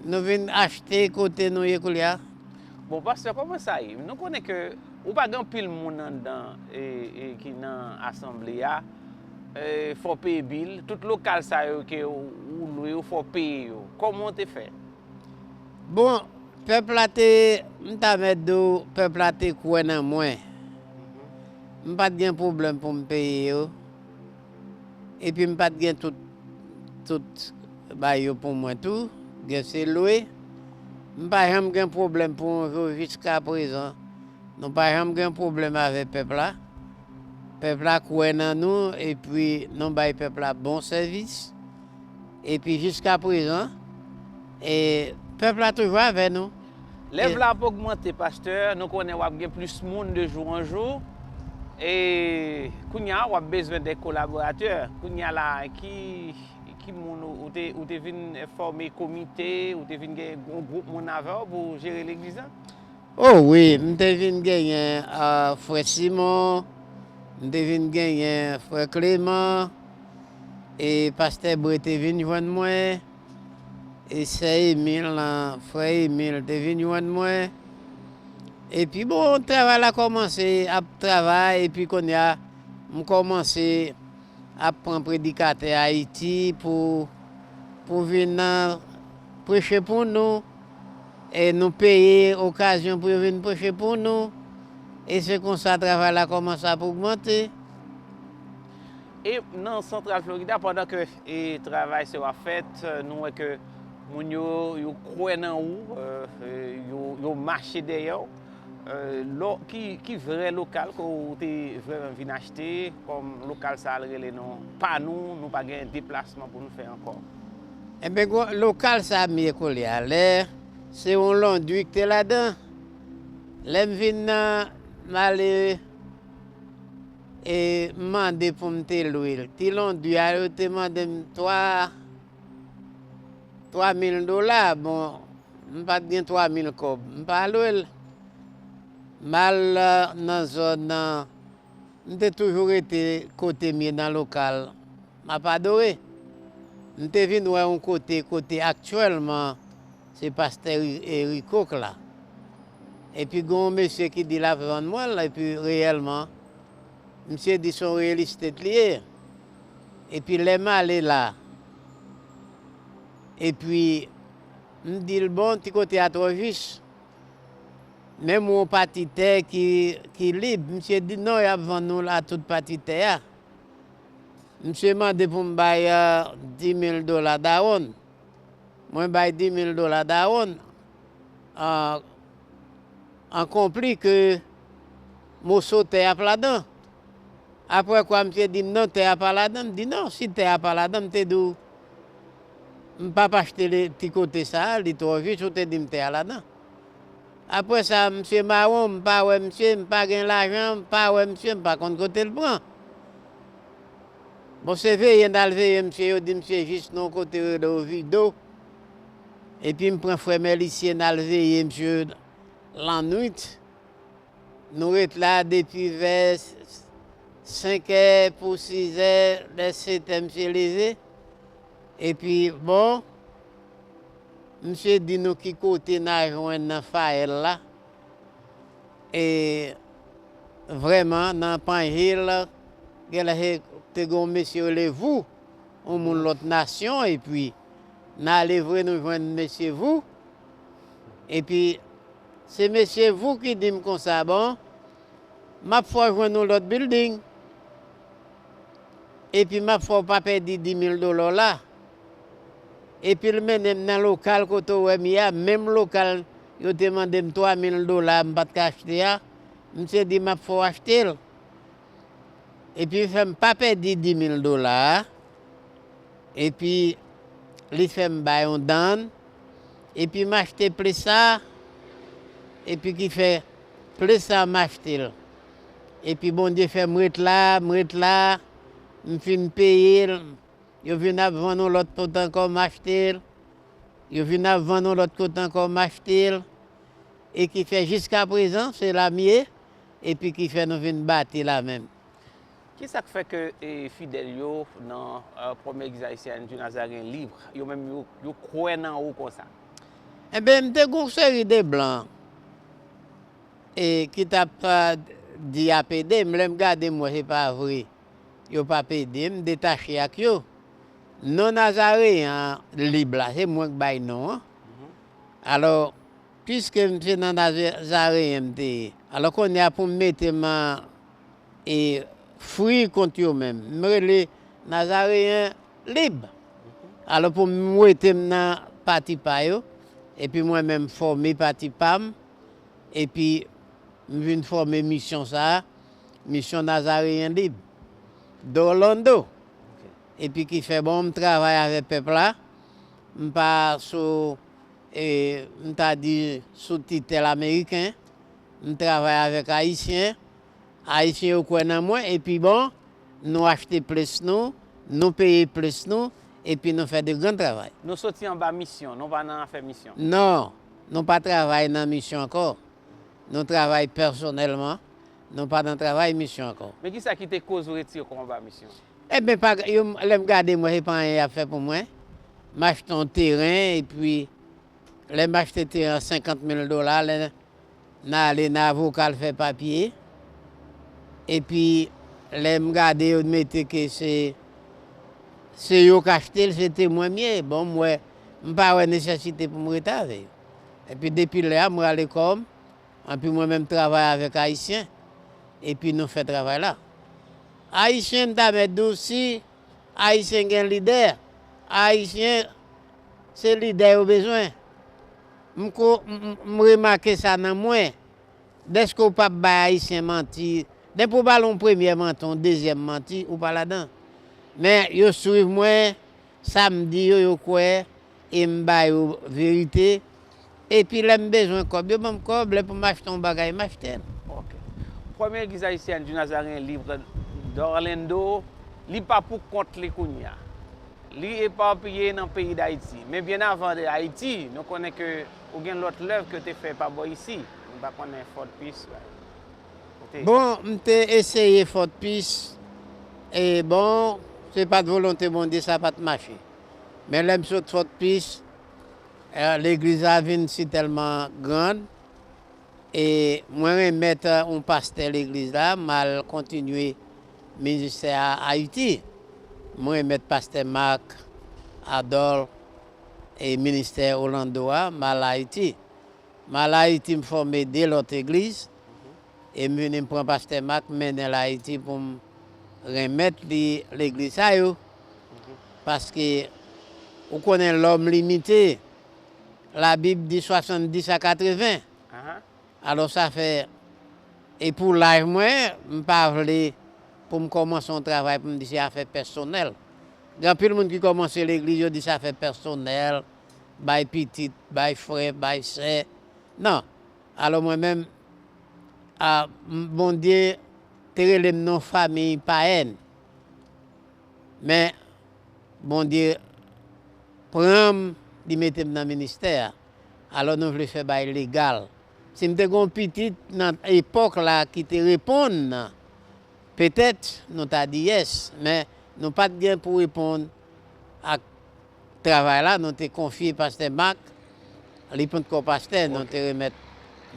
nou vin achte kote nou ye koulye a. Bon, pastè, kòman sa ye? Nou konnen ke ou pa gen anpil moun anndan e, e ki nan asanble a. E, fò w peye bil. Tout lokal sa yo ke ou, ou lwe yo, fò w peye yo. Kòman w te fè? Bon, pèp la te, m ta mèt di w, pèp la te kwè nan mwen. M pa t gen pwoblèm pou m peye yo. Epi m pa t gen tout, tout bay yo pou mwen tou. Gen se lwe. M pa janm gen pwoblèm pou yon jou jiska prezan. Nou pa janm gen pwoblèm avèk pèp la. Pèp la kwè nan nou, epi nou bay pèp la bon sèvis. Epi jiska prezan, e, pèp la toujou avè nou. Lè vla ap ogmante, pastè, nou konnen w ap gen plis moun de jou an jou. E kounye a, w ap bezwen de kolaboratè. Kounye a la, ki, ki moun ou, ou te, ou te vin fòme komite, ou te vin gen yon gwoup moun avè w pou jere legliz la? O wi, m te vin genyen, a, frè Simon, m te vin genyen frè Clément, e pastè Bre te vin jwenn mwen, e sè Emil lan, frè Emil te vin jwenn mwen. Epi bon, travay la kòmanse ap travay, epi kounye a, m kòmanse ap pran predikatè Ayiti pou, pou vin, a, preche pou nou. E nou peye okazyon pou yo vin preche pou nou. E se konsa travay la kòmanse ap ogmante. E nan Santral Florida, pandan ke, e, travay sa yo ap fèt, nou wè ke moun yo, yo kwè nan ou, e, e, yo, yo mache dèyè w. E, lò, ki, ki vrè lokal ke w te vrèman vin achte, kòm lokal sa a rele nou pa nou, nou pa gen deplasman pou nou fè ankò? Enben, gwo, lokal sa a m ye koulye a, lè se yon londri ki te ladan. Lè m vin nan, m ale, e, m mande pou m te lwe l. Ti londri a, yo te mande m twa, twa mil dola. Bon, m pa t gen twa mil kòb. M pa lwe l. M al, e, nan zòn nan, m te toujou rete kote m ye nan lokal. M ap adore. M te vin wè yon kote, kote aktyèlman se pastè Ri- e, Rico k la. Epi gen yon mesye ki di l ap vann mwen l, epi reyèlman, misye di se yon real estate li ye. Epi lè m ale la, epi m di l, bon, ti kote a twò jis. Menm yon pati tè ki, ki lib, misye di non, y ap vann nou la tout pati tè a. Misye mande pou m bay, e, dis mil dola dawonn. Mwen bay dis mil dola dawonn, an, an konpli ke moso tè a p ladan. Apre kwa, misye di m non, tè a pa ladan. M di non, si tè a pa ladan, m te di w, m p ap achte le- ti kote sa a, li twò jis, ou te di m tè a ladan. Apre sa, misye mawon, m pa wè misye, m pa gen lajan, m pa wè misye, m pa konn kote l pran. Bon, se veye n al veye misye, yo di misye jis nan yon kote rele Ovido. Epi m pran frè Melisye, n al veye misye lannwit. Nou ret la depi vè senk è pou sis è, lè sèt è misye leve. Epi, bon, misye di nou ki kote n a jwenn nan fayèl la. E vrèman, nan Panyèl, genlè se te gen yon mesye rele Vou, yon moun lòt nasyon, epi n ale vre, nou jwenn mesye Vou. Epi, se mesye Vou ki di m konsa, bon, m ap fè w jwenn yon lòt bilding. Epi m ap fè w pa pèdi dis mil dola w la. Epi l mennen m nan lokal kote w wè m ye a, menm lokal yo te mande m twa mil dola m pa t ka achte a, misye di m ap fè w achte l. Epi l fè m pa pèdi dis mil dola a. Epi li fè m bay yon dan, epi m achte plis sa, epi ki fè plis sa m achte l. Epi Bondye fè m ret la, m ret la, m fin peye l, yo vin ap vann yon lòt kote ankò, m achte l, yo vin ap vann yon lòt kote ankò, m achte l, e ki fè jiskaprezan, se la m ye, epi ki fè nou vin bati la menm. Kisa k fè ke e, fidèl yo nan e, Premye Legliz Ayisyèn di Nazaryen Lib, yo menm yo, yo kwè nan ou konsa? Enben, m te gen yon seri de blan e, ki t ap e, di y ap ede m. Lè m gade m wè se pa vre, yo p ap ede m, m detache ak yo. Non Nazareyen an Lib la, se mwen k bay non an. Alò, piske m se nan Nazareyen m te ye, alò kounye a pou m mete m an e, fri kont yo menm. M rele Nazareyen Lib. Alò pou m wete m nan pati pa yo, epi mwen menm m fòme pati pa m, epi m vin fòme misyon sa a, Misyon Nazareyen Lib, d'Orlando. Epi ki fè bon, m travay avèk pèp la, m pa sou, e, m ta di sou titèl ameriken, m travay avèk Ayisyen, Ayisyen yo kwè nan mwen, epi bon, nou achte plis nou, nou peye plis nou, epi nou fè de gran travay. Nou soti anba misyon, nou pa nan afè misyon. Non, nou pa travay nan misyon ankò. Nou travay pèsonèlman, nou pa nan travay misyon ankò. Men kisa ki te koz ou retire kò w anba misyon? Enben, pa, yo, lè m gade m wè se pa anyen y ap fè pou mwen. M achte yon teren, epi lè m achte teren an senkant mil dola, lè n ale nan avoka l fè papye, epi lè m gade yo mete ke se, se yo k achte l, se temwen m ye. Bon, m wè, m pa wè nesesite pou m rete avè yo. Epi depi lè a, m rale kò m, Anpi mwen menm travay avèk Ayisyen, epi nou fè travay la. Ayisyen, m ta mèt di w, si Ayisyen gen lidè, Ayisyen, se lidè yo bezwen. M ko, m, m, m remake sa nan mwen. Dèske w p ap bay Ayisyen manti, depi w ba l yon premyè manti, yon dezyèm manti, ou pa ladan. Men yo swiv mwen, Sa m di yo, yo kwè, e m ba yo verite. Epi lè m bezwen kòb, yo ban m kòb, lè pou m achte yon bagay, m achte l. Ok. Premye Legliz Ayisyèn di Nazaryen Libre d'Orlando, li pa pou kont li kounye a. Li epapiye nan peyi Dayiti. Men byen avan de Ayiti, nou konnen ke ou gen lòt lèv ke w te fè pa bò isi. Nou pa konnen Fort Pierce. Bon, m te eseye Fort Pierce, e bon, se pa t volonte Bondye, sa pa t mache. Men lè m sot Fort Pierce, e, legliz la vin sitèlman grann, e mwen remèt yon pastè legliz la, m al kontinye ministè a Ayiti. Mwen remèt pastè Marc Adolphe e ministè Orlando a, m al Ayiti. M al Ayiti, m fòme de lòt egliz, e m vini m pran pastè Marc, m mennen l Ayiti pou m remèt li legliz sa yo. Paske ou konnen lòm limite, Labib di swasanndis a katreven. Alò sa fè, e pou laj mwen, m pa vle pou m kòmanse yon travay pou m di se afè pèsonèl. Gen anpil moun ki kòmanse legliz, yo di se afè pèsonèl, bay pitit, bay frè, bay sè. Non. Alò mwen menm, a, m, Bondye te rele m nan yon fanmi payèn. Men, Bondye pran m, li mete m nan ministè a. Alò nou vle fè bagay legal. Si m te gen yon pitit nan epòk la ki te reponn, petèt nou ta di yes, men nou pa t gen pou reponn ak travay la, nou te konfye pastè Marc, li pa t ankò pastè, nou te remèt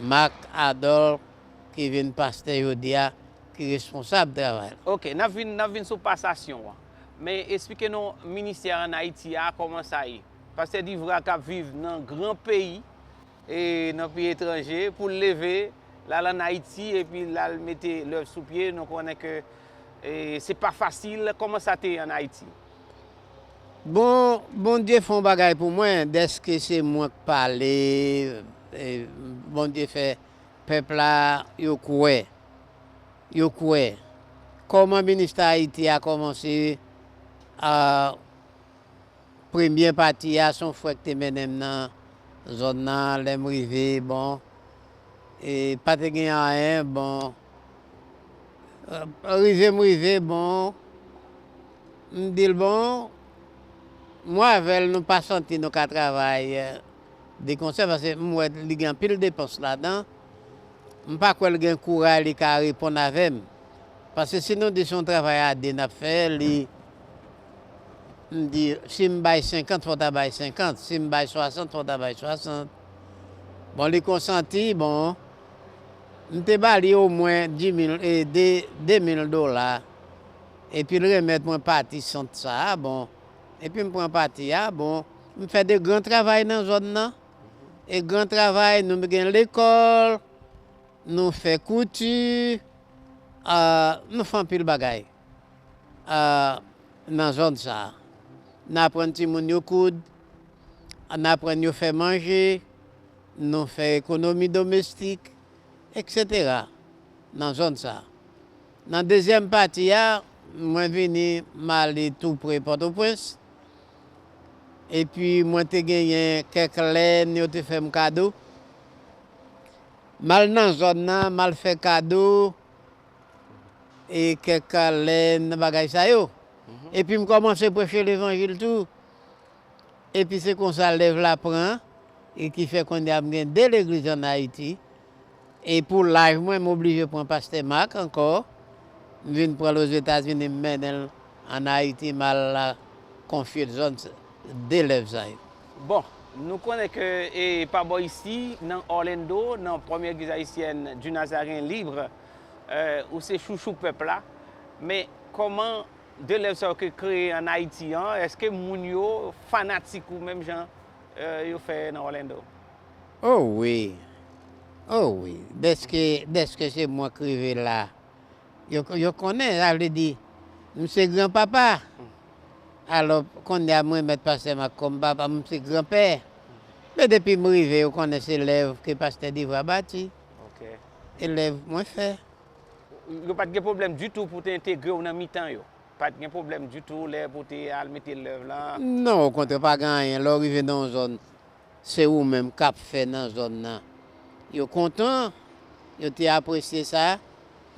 Marc Adolphe, ki vin pastè jodi a, ki responsab travay la. Ok, n ap vin, n ap vin sou pasasyon an. Men esplike nou ministè an Ayiti a, kòman sa ye? Pastè Divra k ap viv nan gran peyi, e nan peyi etranje, pou l leve, l al ann Ayiti, epi l al mete lèv sou pye, nou konnen ke E se pa fasil, kòman sa te ye ann Ayiti? Bon, Bondye fè yon bagay pou mwen, dèske se mwen k pale, e, Bondye fè pèp la, yo kwè. Yo kwè. Kòman minis Ayiti a kòmanse, a, premye pati a, se yon frè k te mennen m nan zòn nan, lè m rive, bon, e pa te gen anyen, bon, rive m rive, bon, m di l, bon, mwen avè l, nou pa santi nou ka travay, e, de konsè, paske m wè li gen anpil depans ladan. M pa kwè l gen kouraj li ka reponn avè m. Paske si nou di se yon travay a de n ap fè, li, m di, si m bay senkant, fò w ta bay senkant. Si m bay swasant, fò w ta bay swasant. Bon, li konsanti, bon, m te ba li omwen dis mil, e, de, de mil dola. Epi l remèt mwen pati sant sa a, bon. Epi m pran pati a, bon. M fè de gran travay nan zòn nan. E gran travay, nou gen lekòl, nou fè kouti, a, nou fè anpil bagay, a, nan zòn sa a. N aprann timoun yo koud, n aprann yo fè manje, nou fè ekonomi domestik, etsetera, nan zòn sa a. Nan dezyèm pati a, mwen vini, m ale tou pre Pòtoprens. Epi mwen te genyen kèk lèn yo te fè m kado. M al nan zòn nan, m al fè kado e kèk lèn, bagay sa yo. Epi m kòmanse preche levanjil tou. Epi se konsa lèv la pran, e ki fè kounye a m gen de legliz ann Ayiti. E pou laj mwen, m oblije pran pastè Mak ankò. M vin pran l Ozetazini, m mennen l ann Ayiti, m al konfye l zòn de lèv sa yo. Bon, nou konnen ke e pa bò isi, nan Orlando, nan Premye Legliz Ayisyèn du Nazaryen Libre, e, ou se chouchou pèp la. Men kòman de lèv sa yo ke kreye ann Ayiti an, èske moun yo fanatik ou menm jan, e, yo fè nan Orlando? O wi. O wi. Dèske, dèske se mwen k rive la. Yo, yo konnen, sa vle di, m se granpapa. Alò, kounye a, mwen mèt pastè Mak kòm papa, m se granpè. Men depi m rive, yo konnen se lèv ke pastè Divwa bati. Ok. E lèv mwen fè. Yo pa t gen pwoblèm ditou pou te entegre w nan mitan yo? Pa t gen pwoblèm ditou lè pou te al mete lèv la? Non, okontrè, pa gen anyen. Lè w rive nan yon zòn, se ou menm k ap fè nan zòn nan. Yo kontan, yo te apresye sa.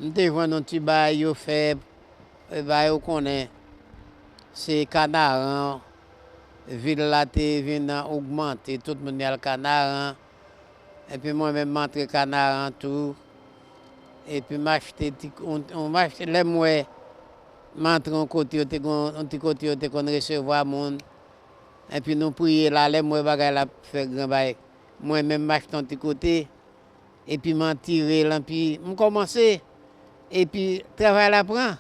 M te jwenn yon ti bagay yo fè, e, ba yo konnen se Kanaran, vil la te vin ogmante, tout moun te al Kanaran. Epi mwen menm, m antre Kanaran tou. Epi m achte ti, on, on, m achte, lè m wè m antre yon kote, yo te gon, yon ti kote yo te konn resevwa moun. Epi nou priye la, lè m wè bagay la ap fè gran bagay, mwen menm m achte yon ti kote. Epi m antire l, epi m kòmanse. Epi travay la pran.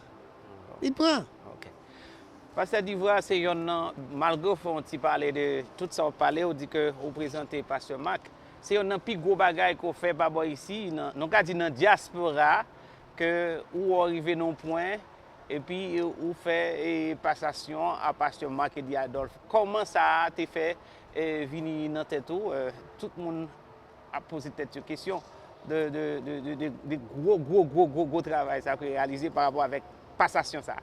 Li pran. Ok. Pastè Divwa, se yonn nan, malgre w fè yon ti pale de tout sa w pale, w di ke ou prezante pastè Mak, se yonn nan pi gwo bagay ke w fè pa bò isi, nan, nou ka di nan dyaspora, ke ou wè w rive nan yon pwen, epi ou fè, e, pasasyon a pastè Mak Eddy Adolphe. Kòman sa a te fè, e, vini nan tèt ou? E, tout moun ap poze tèt yo kesyon de, de, de, de, de, de gwo, gwo, gwo, gwo, gwo travay sa ke reyalize pa rapò avèk pasasyon sa.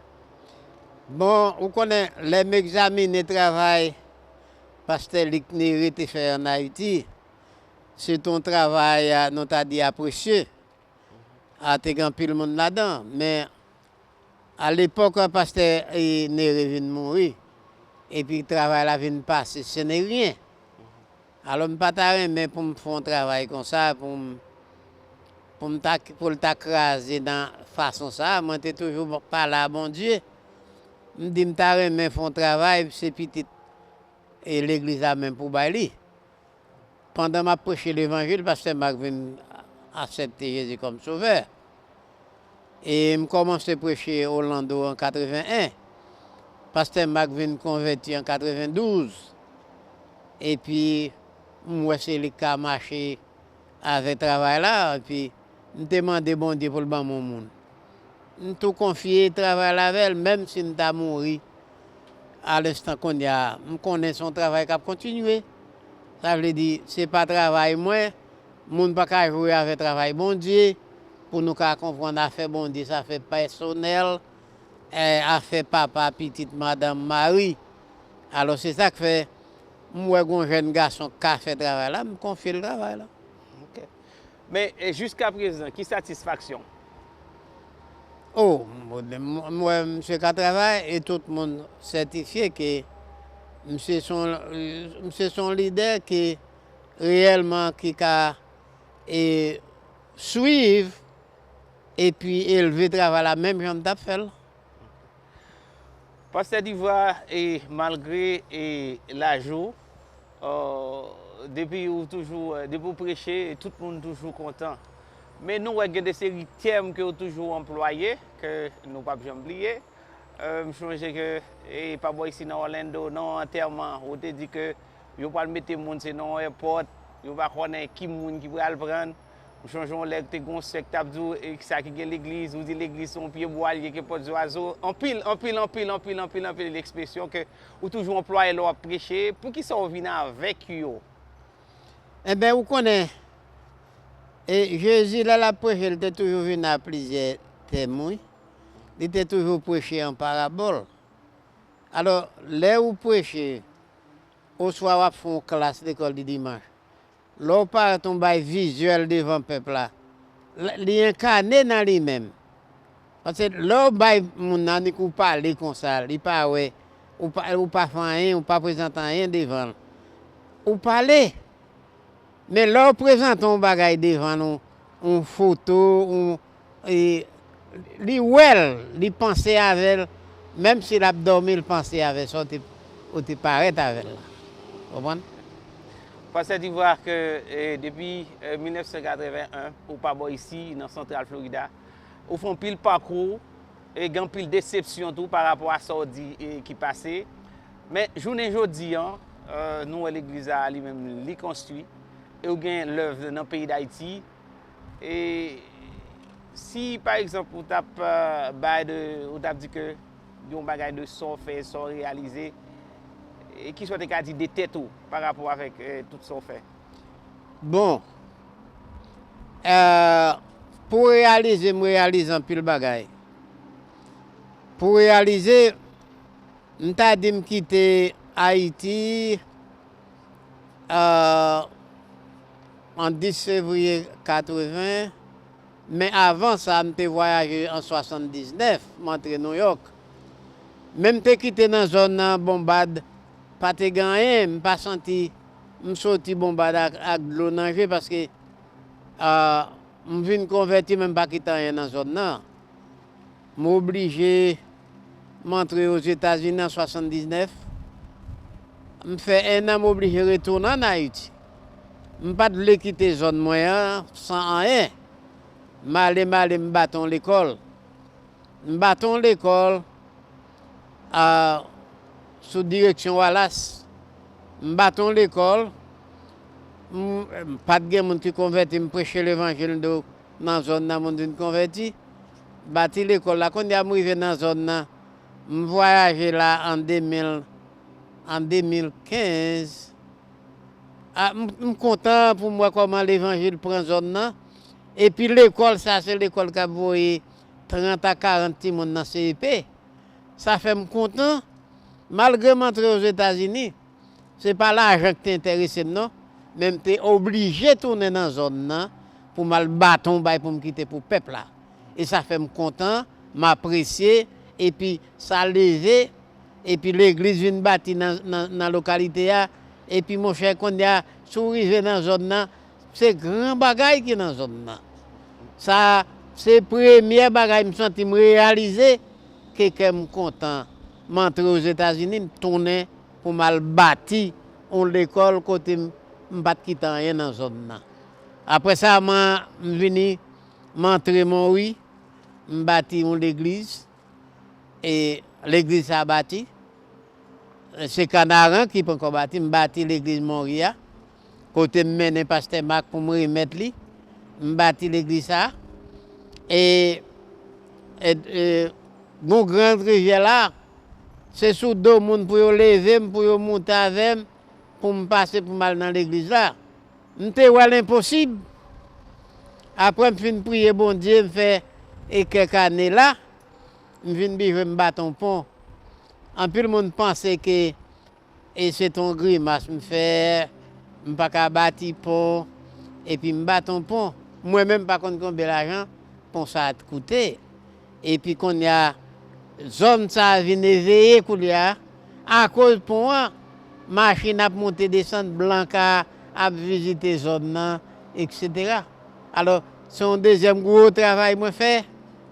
Bon, ou konnen, lè m egzamine travay pastè Luc Néré te fè ann Ayiti, se t on travay, a, nou ta di apresye. A, te gen anpil moun ladan, men a lepòk, pastè, e, Néré vin mouri, epi travay la vin pase Sen Eryen. Alò, m pa ta renmen pou m fè yon travay konsa, pou m, pou m ta, pou l ta kraze nan fason sa a. Mwen te toujou pale a Bondye. M di m ta renmen fè yon travay, se pitit, e, legliz la menm pou bay li. Pandan m ap preche levanjil, pastè Mak vin aksepte Jezi kòm sovè. E m kòmanse preche Orlando an katreven en. Pastè Mak vin konvèti an katreven douz. Epi, m wè se li k ka mache avèk travay la. Epi, m te mande Bondye pou l ban m yon moun. m tou konfye travay la avè l, menm si m ta mouri a lenstan kounye a, m konnen se yon travay k ap kontinye. Sa vle di, se pa travay mwen, moun pa ka jwe avè travay Bondye, pou nou ka konprann afè Bondye, se afè pèsonèl, eh, afè papa, pitit, madanm, mari. Alò, se sa k fè, m wè gon jèn gason k ka fè travay la, m konfye l travay la. Ok. Men, e jiskaprezan, ki satisfaksyon? Oh, m wè misye ka travay e tout moun sètifye ke misye se yon, misye se yon lidè ki reyèlman ki ka e, swiv epi elve travay la menm jan m t ap fè l. Pastè Divwa, e malgre e laj ou, depi ou toujou, depi ou preche, tout moun toujou kontan. Men nou wè gen de seri tèm ke ou toujou anplwaye, ke nou p ap janm bliye. M sonje ke e pa bò isi nan Orlando, nan yon antèman, ou te di ke yo pral mete moun se nan yon èpòt, yo pa konnen ki moun ki pral prann. M sonje yon lè te gen yon sè k t ap di w, e sa ki gen legliz, ou di legliz se yon pye bwa l ye ke pòt zwazo. Anpil, anpil, anpil, anpil, anpil, anpil ekspresyon ke ou toujou anplwaye lè w ap preche. Poukisa w vin avèk yo? Enben, ou konnen, e Jezi, lè l ap preche, li te toujou vin ak plizyè tèm, wi. Li te toujou preche an parabòl. Alò, lè ou preche, oswa w ap fè yon klas lekòl di dimanch, lè w parèt yon bay vizyèl devan pèp la, li enkane nan li menm. Paske lè w bay moun nan annik ou pale konsa, li pa wè, ou pa, ou pa fè anyen, ou pa prezante anyen devan l. Ou pale. Men lè w prezante yon bagay devan l, yon, yon foto, yon, e, li wè l, li panse avè l, menm si l ap dòmi, l panse avè sa w te, ou te parèt avè l la. Konprann? Pastè Divwa, ke e, depi e, mil nèf san katreven en, ou pa bò isi, nan Santral Florida, ou fè anpil pakou, e gen anpil desepsyon tou pa rapò a sa w di e, ki pase. Men jounen jodi an, e, nou wè legliz la li menm li konstwi, e ou gen lèv nan peyi Dayiti. E si pa egzanp ou t ap e, bay de, ou t ap di ke yon bagay de sa w fè, sa w reyalize, e kisa w te ka di de tèt ou pa rapò avèk e, tout sa w fè? Bon, e, pou reyalize, m reyalize anpil bagay. Pou reyalize, m ta di m kite Ayiti e, an dis fevriye katreven, men avan sa, m te vwayaje an swasanndiznèf, m antre Nouyòk. Men m te kite nan zòn nan, bonbad pa te gen anyen, m pa santi m soti bonbad ak, ak dlo nan je, paske e, m vin konvèti, men m pa kite anyen nan zòn nan. M oblije, m antre Ozetazini an swasanndiznèf. M fè ennan, m oblije retounen ann Ayiti. M pa t vle kite zòn mwen an san anyen. M ale, m ale, m bati yon lekòl. M bati yon lekòl a, sou direksyon Wallace. M bati yon lekòl. M, m pa t gen moun ki konvèti, m preche levanjil de, nan zòn nan, moun vin konvèti. Bati lekòl la. Kounye a m rive nan zòn nan, m vwayaje la an de mil, an de mil kenz. A, m, m kontan pou m wè kòman levanjil pran zòn nan. Epi lekòl sa, se lekòl k ap voye trant a karant timoun nan C E P. Sa fè m kontan, malgre m antre Ozetazini, se pa lajan ki te enterese m non, men m te oblije tounen nan zòn nan pou m al bati yon bay pou m kite pou pèp la. E sa fè m kontan, m apresye, epi sa leve, epi legliz vin bati nan, nan, nan lokalite a, epi monchè, kounye a, si w rive nan zòn nan, se gran bagay ki nan zòn nan. Sa, se premyè bagay m santi m reyalize ke kè m kontan. M antre Ozetazini, m tounen pou m al bati yon lekòl kote m, m pa t kite anyen nan zòn nan. Apre sa, m, m vini, m antre Monwi, m bati yon legliz, e legliz sa a bati. Se Kanaran ki poko bati, m bati legliz Monwi a, kote m mennen pastè Mak pou m remèt li. M bati legliz sa a. E E, e, gon gran rivyè la, se sou do moun pou yo leve m, pou yo monte avè m, pou m pase pou m al nan legliz la. M te wè l enposib. Apre m fin priye Bondye, m fè e kèk ane la, m vin bezwen m bat on pon. Anpil moun panse ke e se t on grimas m fè, m pa ka bati pon, epi m bat on pon. Mwen menm m pa konn konbyen lajan pon sa a t koute. Epi kounye a, zòn sa a vin eveye kounye a, akoz pon an, machin ap monte desann, blan ka ap vizite zòn nan, etsetera. Alò, se yon dezyèm gwo travay mwen fè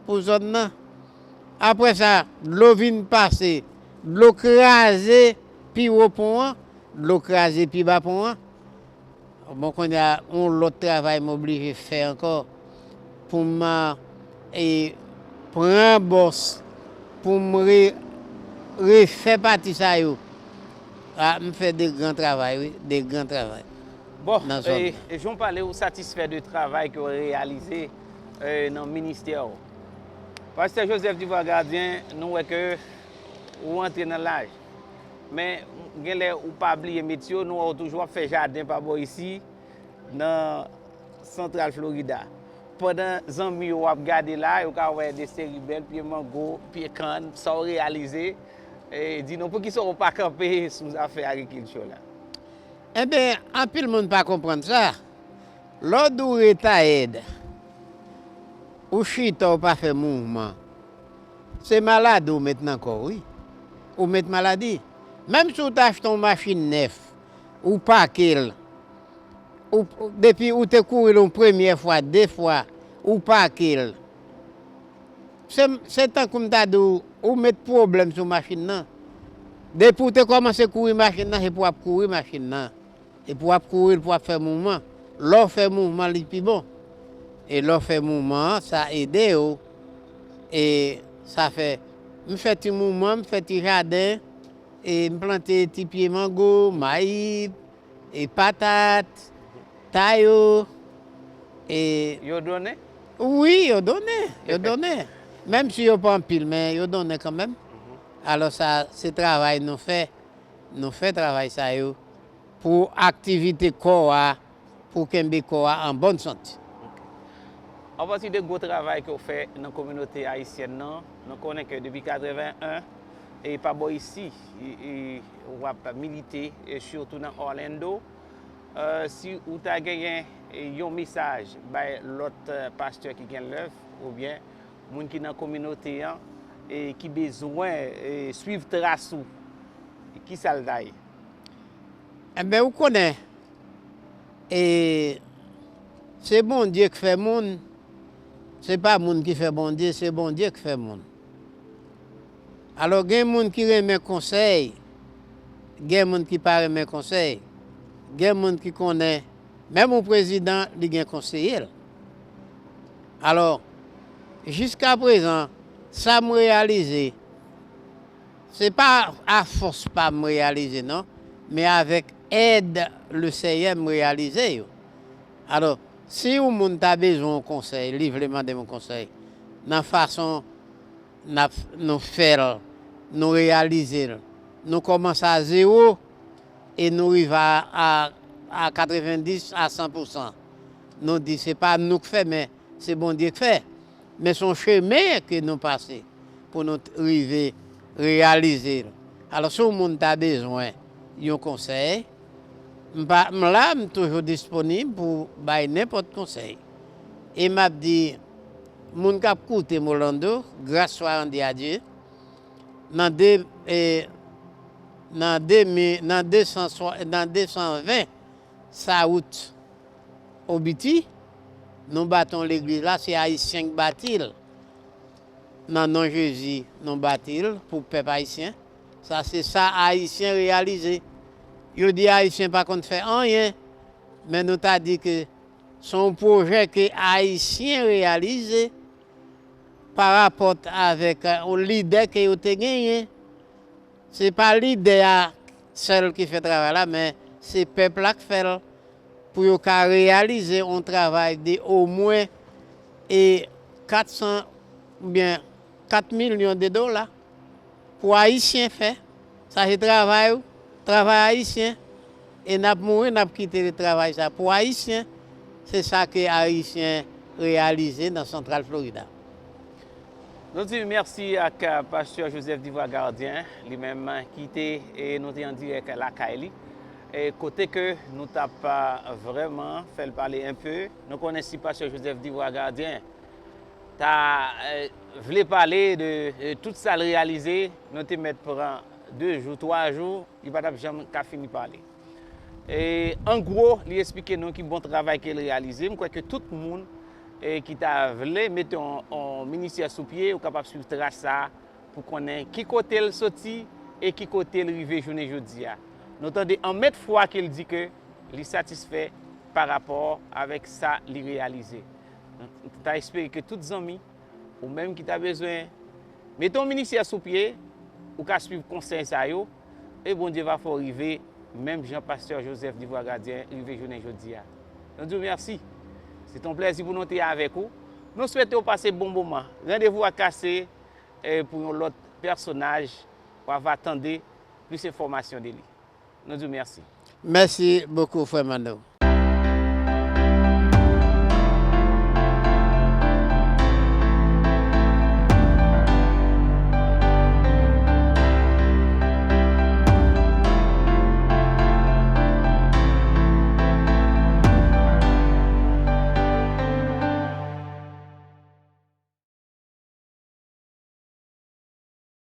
pou zòn nan. Apre sa, dlo vin pase, dlo kraze pi wo pon an, dlo kraze pi ba pon an. Bon, kounye a, yon lòt travay m oblije fè ankò pou m, e, pran bòs, pou m re-, refè pati sa yo. A, m fè de gran travay, wi, de gran travay. Bon, nan zòn e, nan. E jan w pale, ou satisfè de travay ke w reyalize, e, nan ministè w. Pastè Joseph Dubois Gardien, nou wè ke ou antre nan laj. Men, genlè ou pa bliye metye w, nou wè w toujou ap fè jaden pa bò isi, nan Santral Florida. Pandan zanmi yo ap gade la, yo ka wè de seri bèl pye mango, pye kann, sa w reyalize. E, di nou, poukisa w pa kanpe sou zafè agrikilti la? Enben, anpil moun pa konprann sa. Lè w di w retayèd, ou chita, ou pa fè mouvman, se maladi w met nan kò w, wi. Ou met maladi. Menm si w ta achte yon machin nèf, ou pake l, ou, depi ou te kouri l yon premyè fwa, de fwa, ou pake l, se, se tankou m ta di w, ou met pwoblèm sou machin nan. Depi w te kòmanse kouri machin nan, se pou w ap kouri machin nan. Epi w ap kouri l pou w ap fè mouvman. Lè w fè mouvman, li pi bon. E lè w fè mouvman an, sa ede w. E sa fè, m fè ti mouvman, m fè ti jaden, e m plante ti pye mango, mayi, e patat, tayo, e yo donnen? Wi, yo donnen, yo donnen. Menm si yo pa anpil, men yo donnen kanmenm. Alò sa, se travay nou fè. Nou fè travay sa yo pou aktivite kò a, pou kenbe kò a an bòn sante. Ok. Apati de gwo travay ke w fè nan kominote ayisyèn nan, nou konnen ke depi katreven en, e pa bò isi, e, e, w ap milite, e sitou nan Orlando. E, si ou ta genyen, e, yon mesaj bay lòt, e, pastè ki gen lèv, oubyen moun ki nan kominote an, e ki bezwen, e, swiv tras ou, kisa l ta ye? Enben, ou konnen, e, se Bondye k fè moun, se pa moun ki fè Bondye, se Bondye k fè moun. Alò, gen moun ki renmen konsèy, gen moun ki pa renmen konsèy, gen moun ki konnen, menm yon prezidan, li gen konseye l. Alò, jiskaprezan, sa m reyalize, se pa afòs pa m reyalize, non, men avèk èd Lesenyè m reyalize yo. Alò, si yon moun ta bezwen yon konsèy, li vle mande m yon konsèy, nan fason n ap, nou fè l, nou reyalize l, nou kòmanse a zewo e nou rive a, a, a katrevenndis a san pousan. Nou di se pa nou k fè, men se Bondye k fè. Men se yon chemen ke nou pase pou nou t-, rive reyalize l. Alò, si yon moun ta bezwen yon konsèy, m pa, m la, m toujou disponib pou bay nenpòt konsèy. E m ap di, moun k ap koute m Orlando, gras swa randi a Dye, nan de, e, nan de mi-, nan de san swa-, nan de san ven South Obitie, nou bati yon legliz la, se Ayisyen k bati l. Nan non Jezi, nou bati l pou pèp ayisyen. Sa se sa Ayisyen reyalize. Yo di Ayisyen pa konn fè anyen, men nou ta di ke se yon pwojè ke Ayisyen reyalize pa rapò avèk, e, yon lidè ke yo te genyen. Se pa lidè a sèl ki fè travay la, men se pèp la k fè l pou yo ka reyalize yon travay de omwen e kat san oubyen Kat milyon de dola pou Ayisyen fè. Sa se travay ou, travay Ayisyen. E n ap mouri, n ap kite travay sa pou Ayisyen. Se sa ke Ayisyen reyalize nan Santral Florida. Nou di mèsi ak Pastè Joseph Divwa Gardien, li menm ki te, e nou te an dirèk lakay li. E kote ke nou t ap vrèman fè l pale enpe. Nou konnen si Pastè Joseph Divwa Gardien ta vle pale de tout sa l reyalize, nou te mèt pran de jou, twa jou, li pa t ap janm ka fini pale. E an gwo, li eksplike nou ki bon travay ke l reyalize. M kwè ke tout moun ki ta vle mete yon ministè sou pye, ou kapab swiv tras sa pou konnen ki kote l soti e ki kote l rive jounen jodi a. Nou tande anmèt fwa ke l di ke li satisfè pa rapò avèk sa li reyalize. Nou ta espere ke tout zanmi, ou menm ki ta bezwen mete yon ministè sou pye, ou ka swiv konsèy sa yo, e Bondye va fè w rive menm jan Pastè Joseph Divwa Gardien rive jounen jodi a. Nou di w mèsi. Se te yon plèzi pou nou te avèk ou. Nou swete w pase bon moman. Randevou a kase pou yon lòt pèsonaj, w a va tande plis enfòmasyon de li. Nou di w mèsi. Mèsi bokou, frè Manno.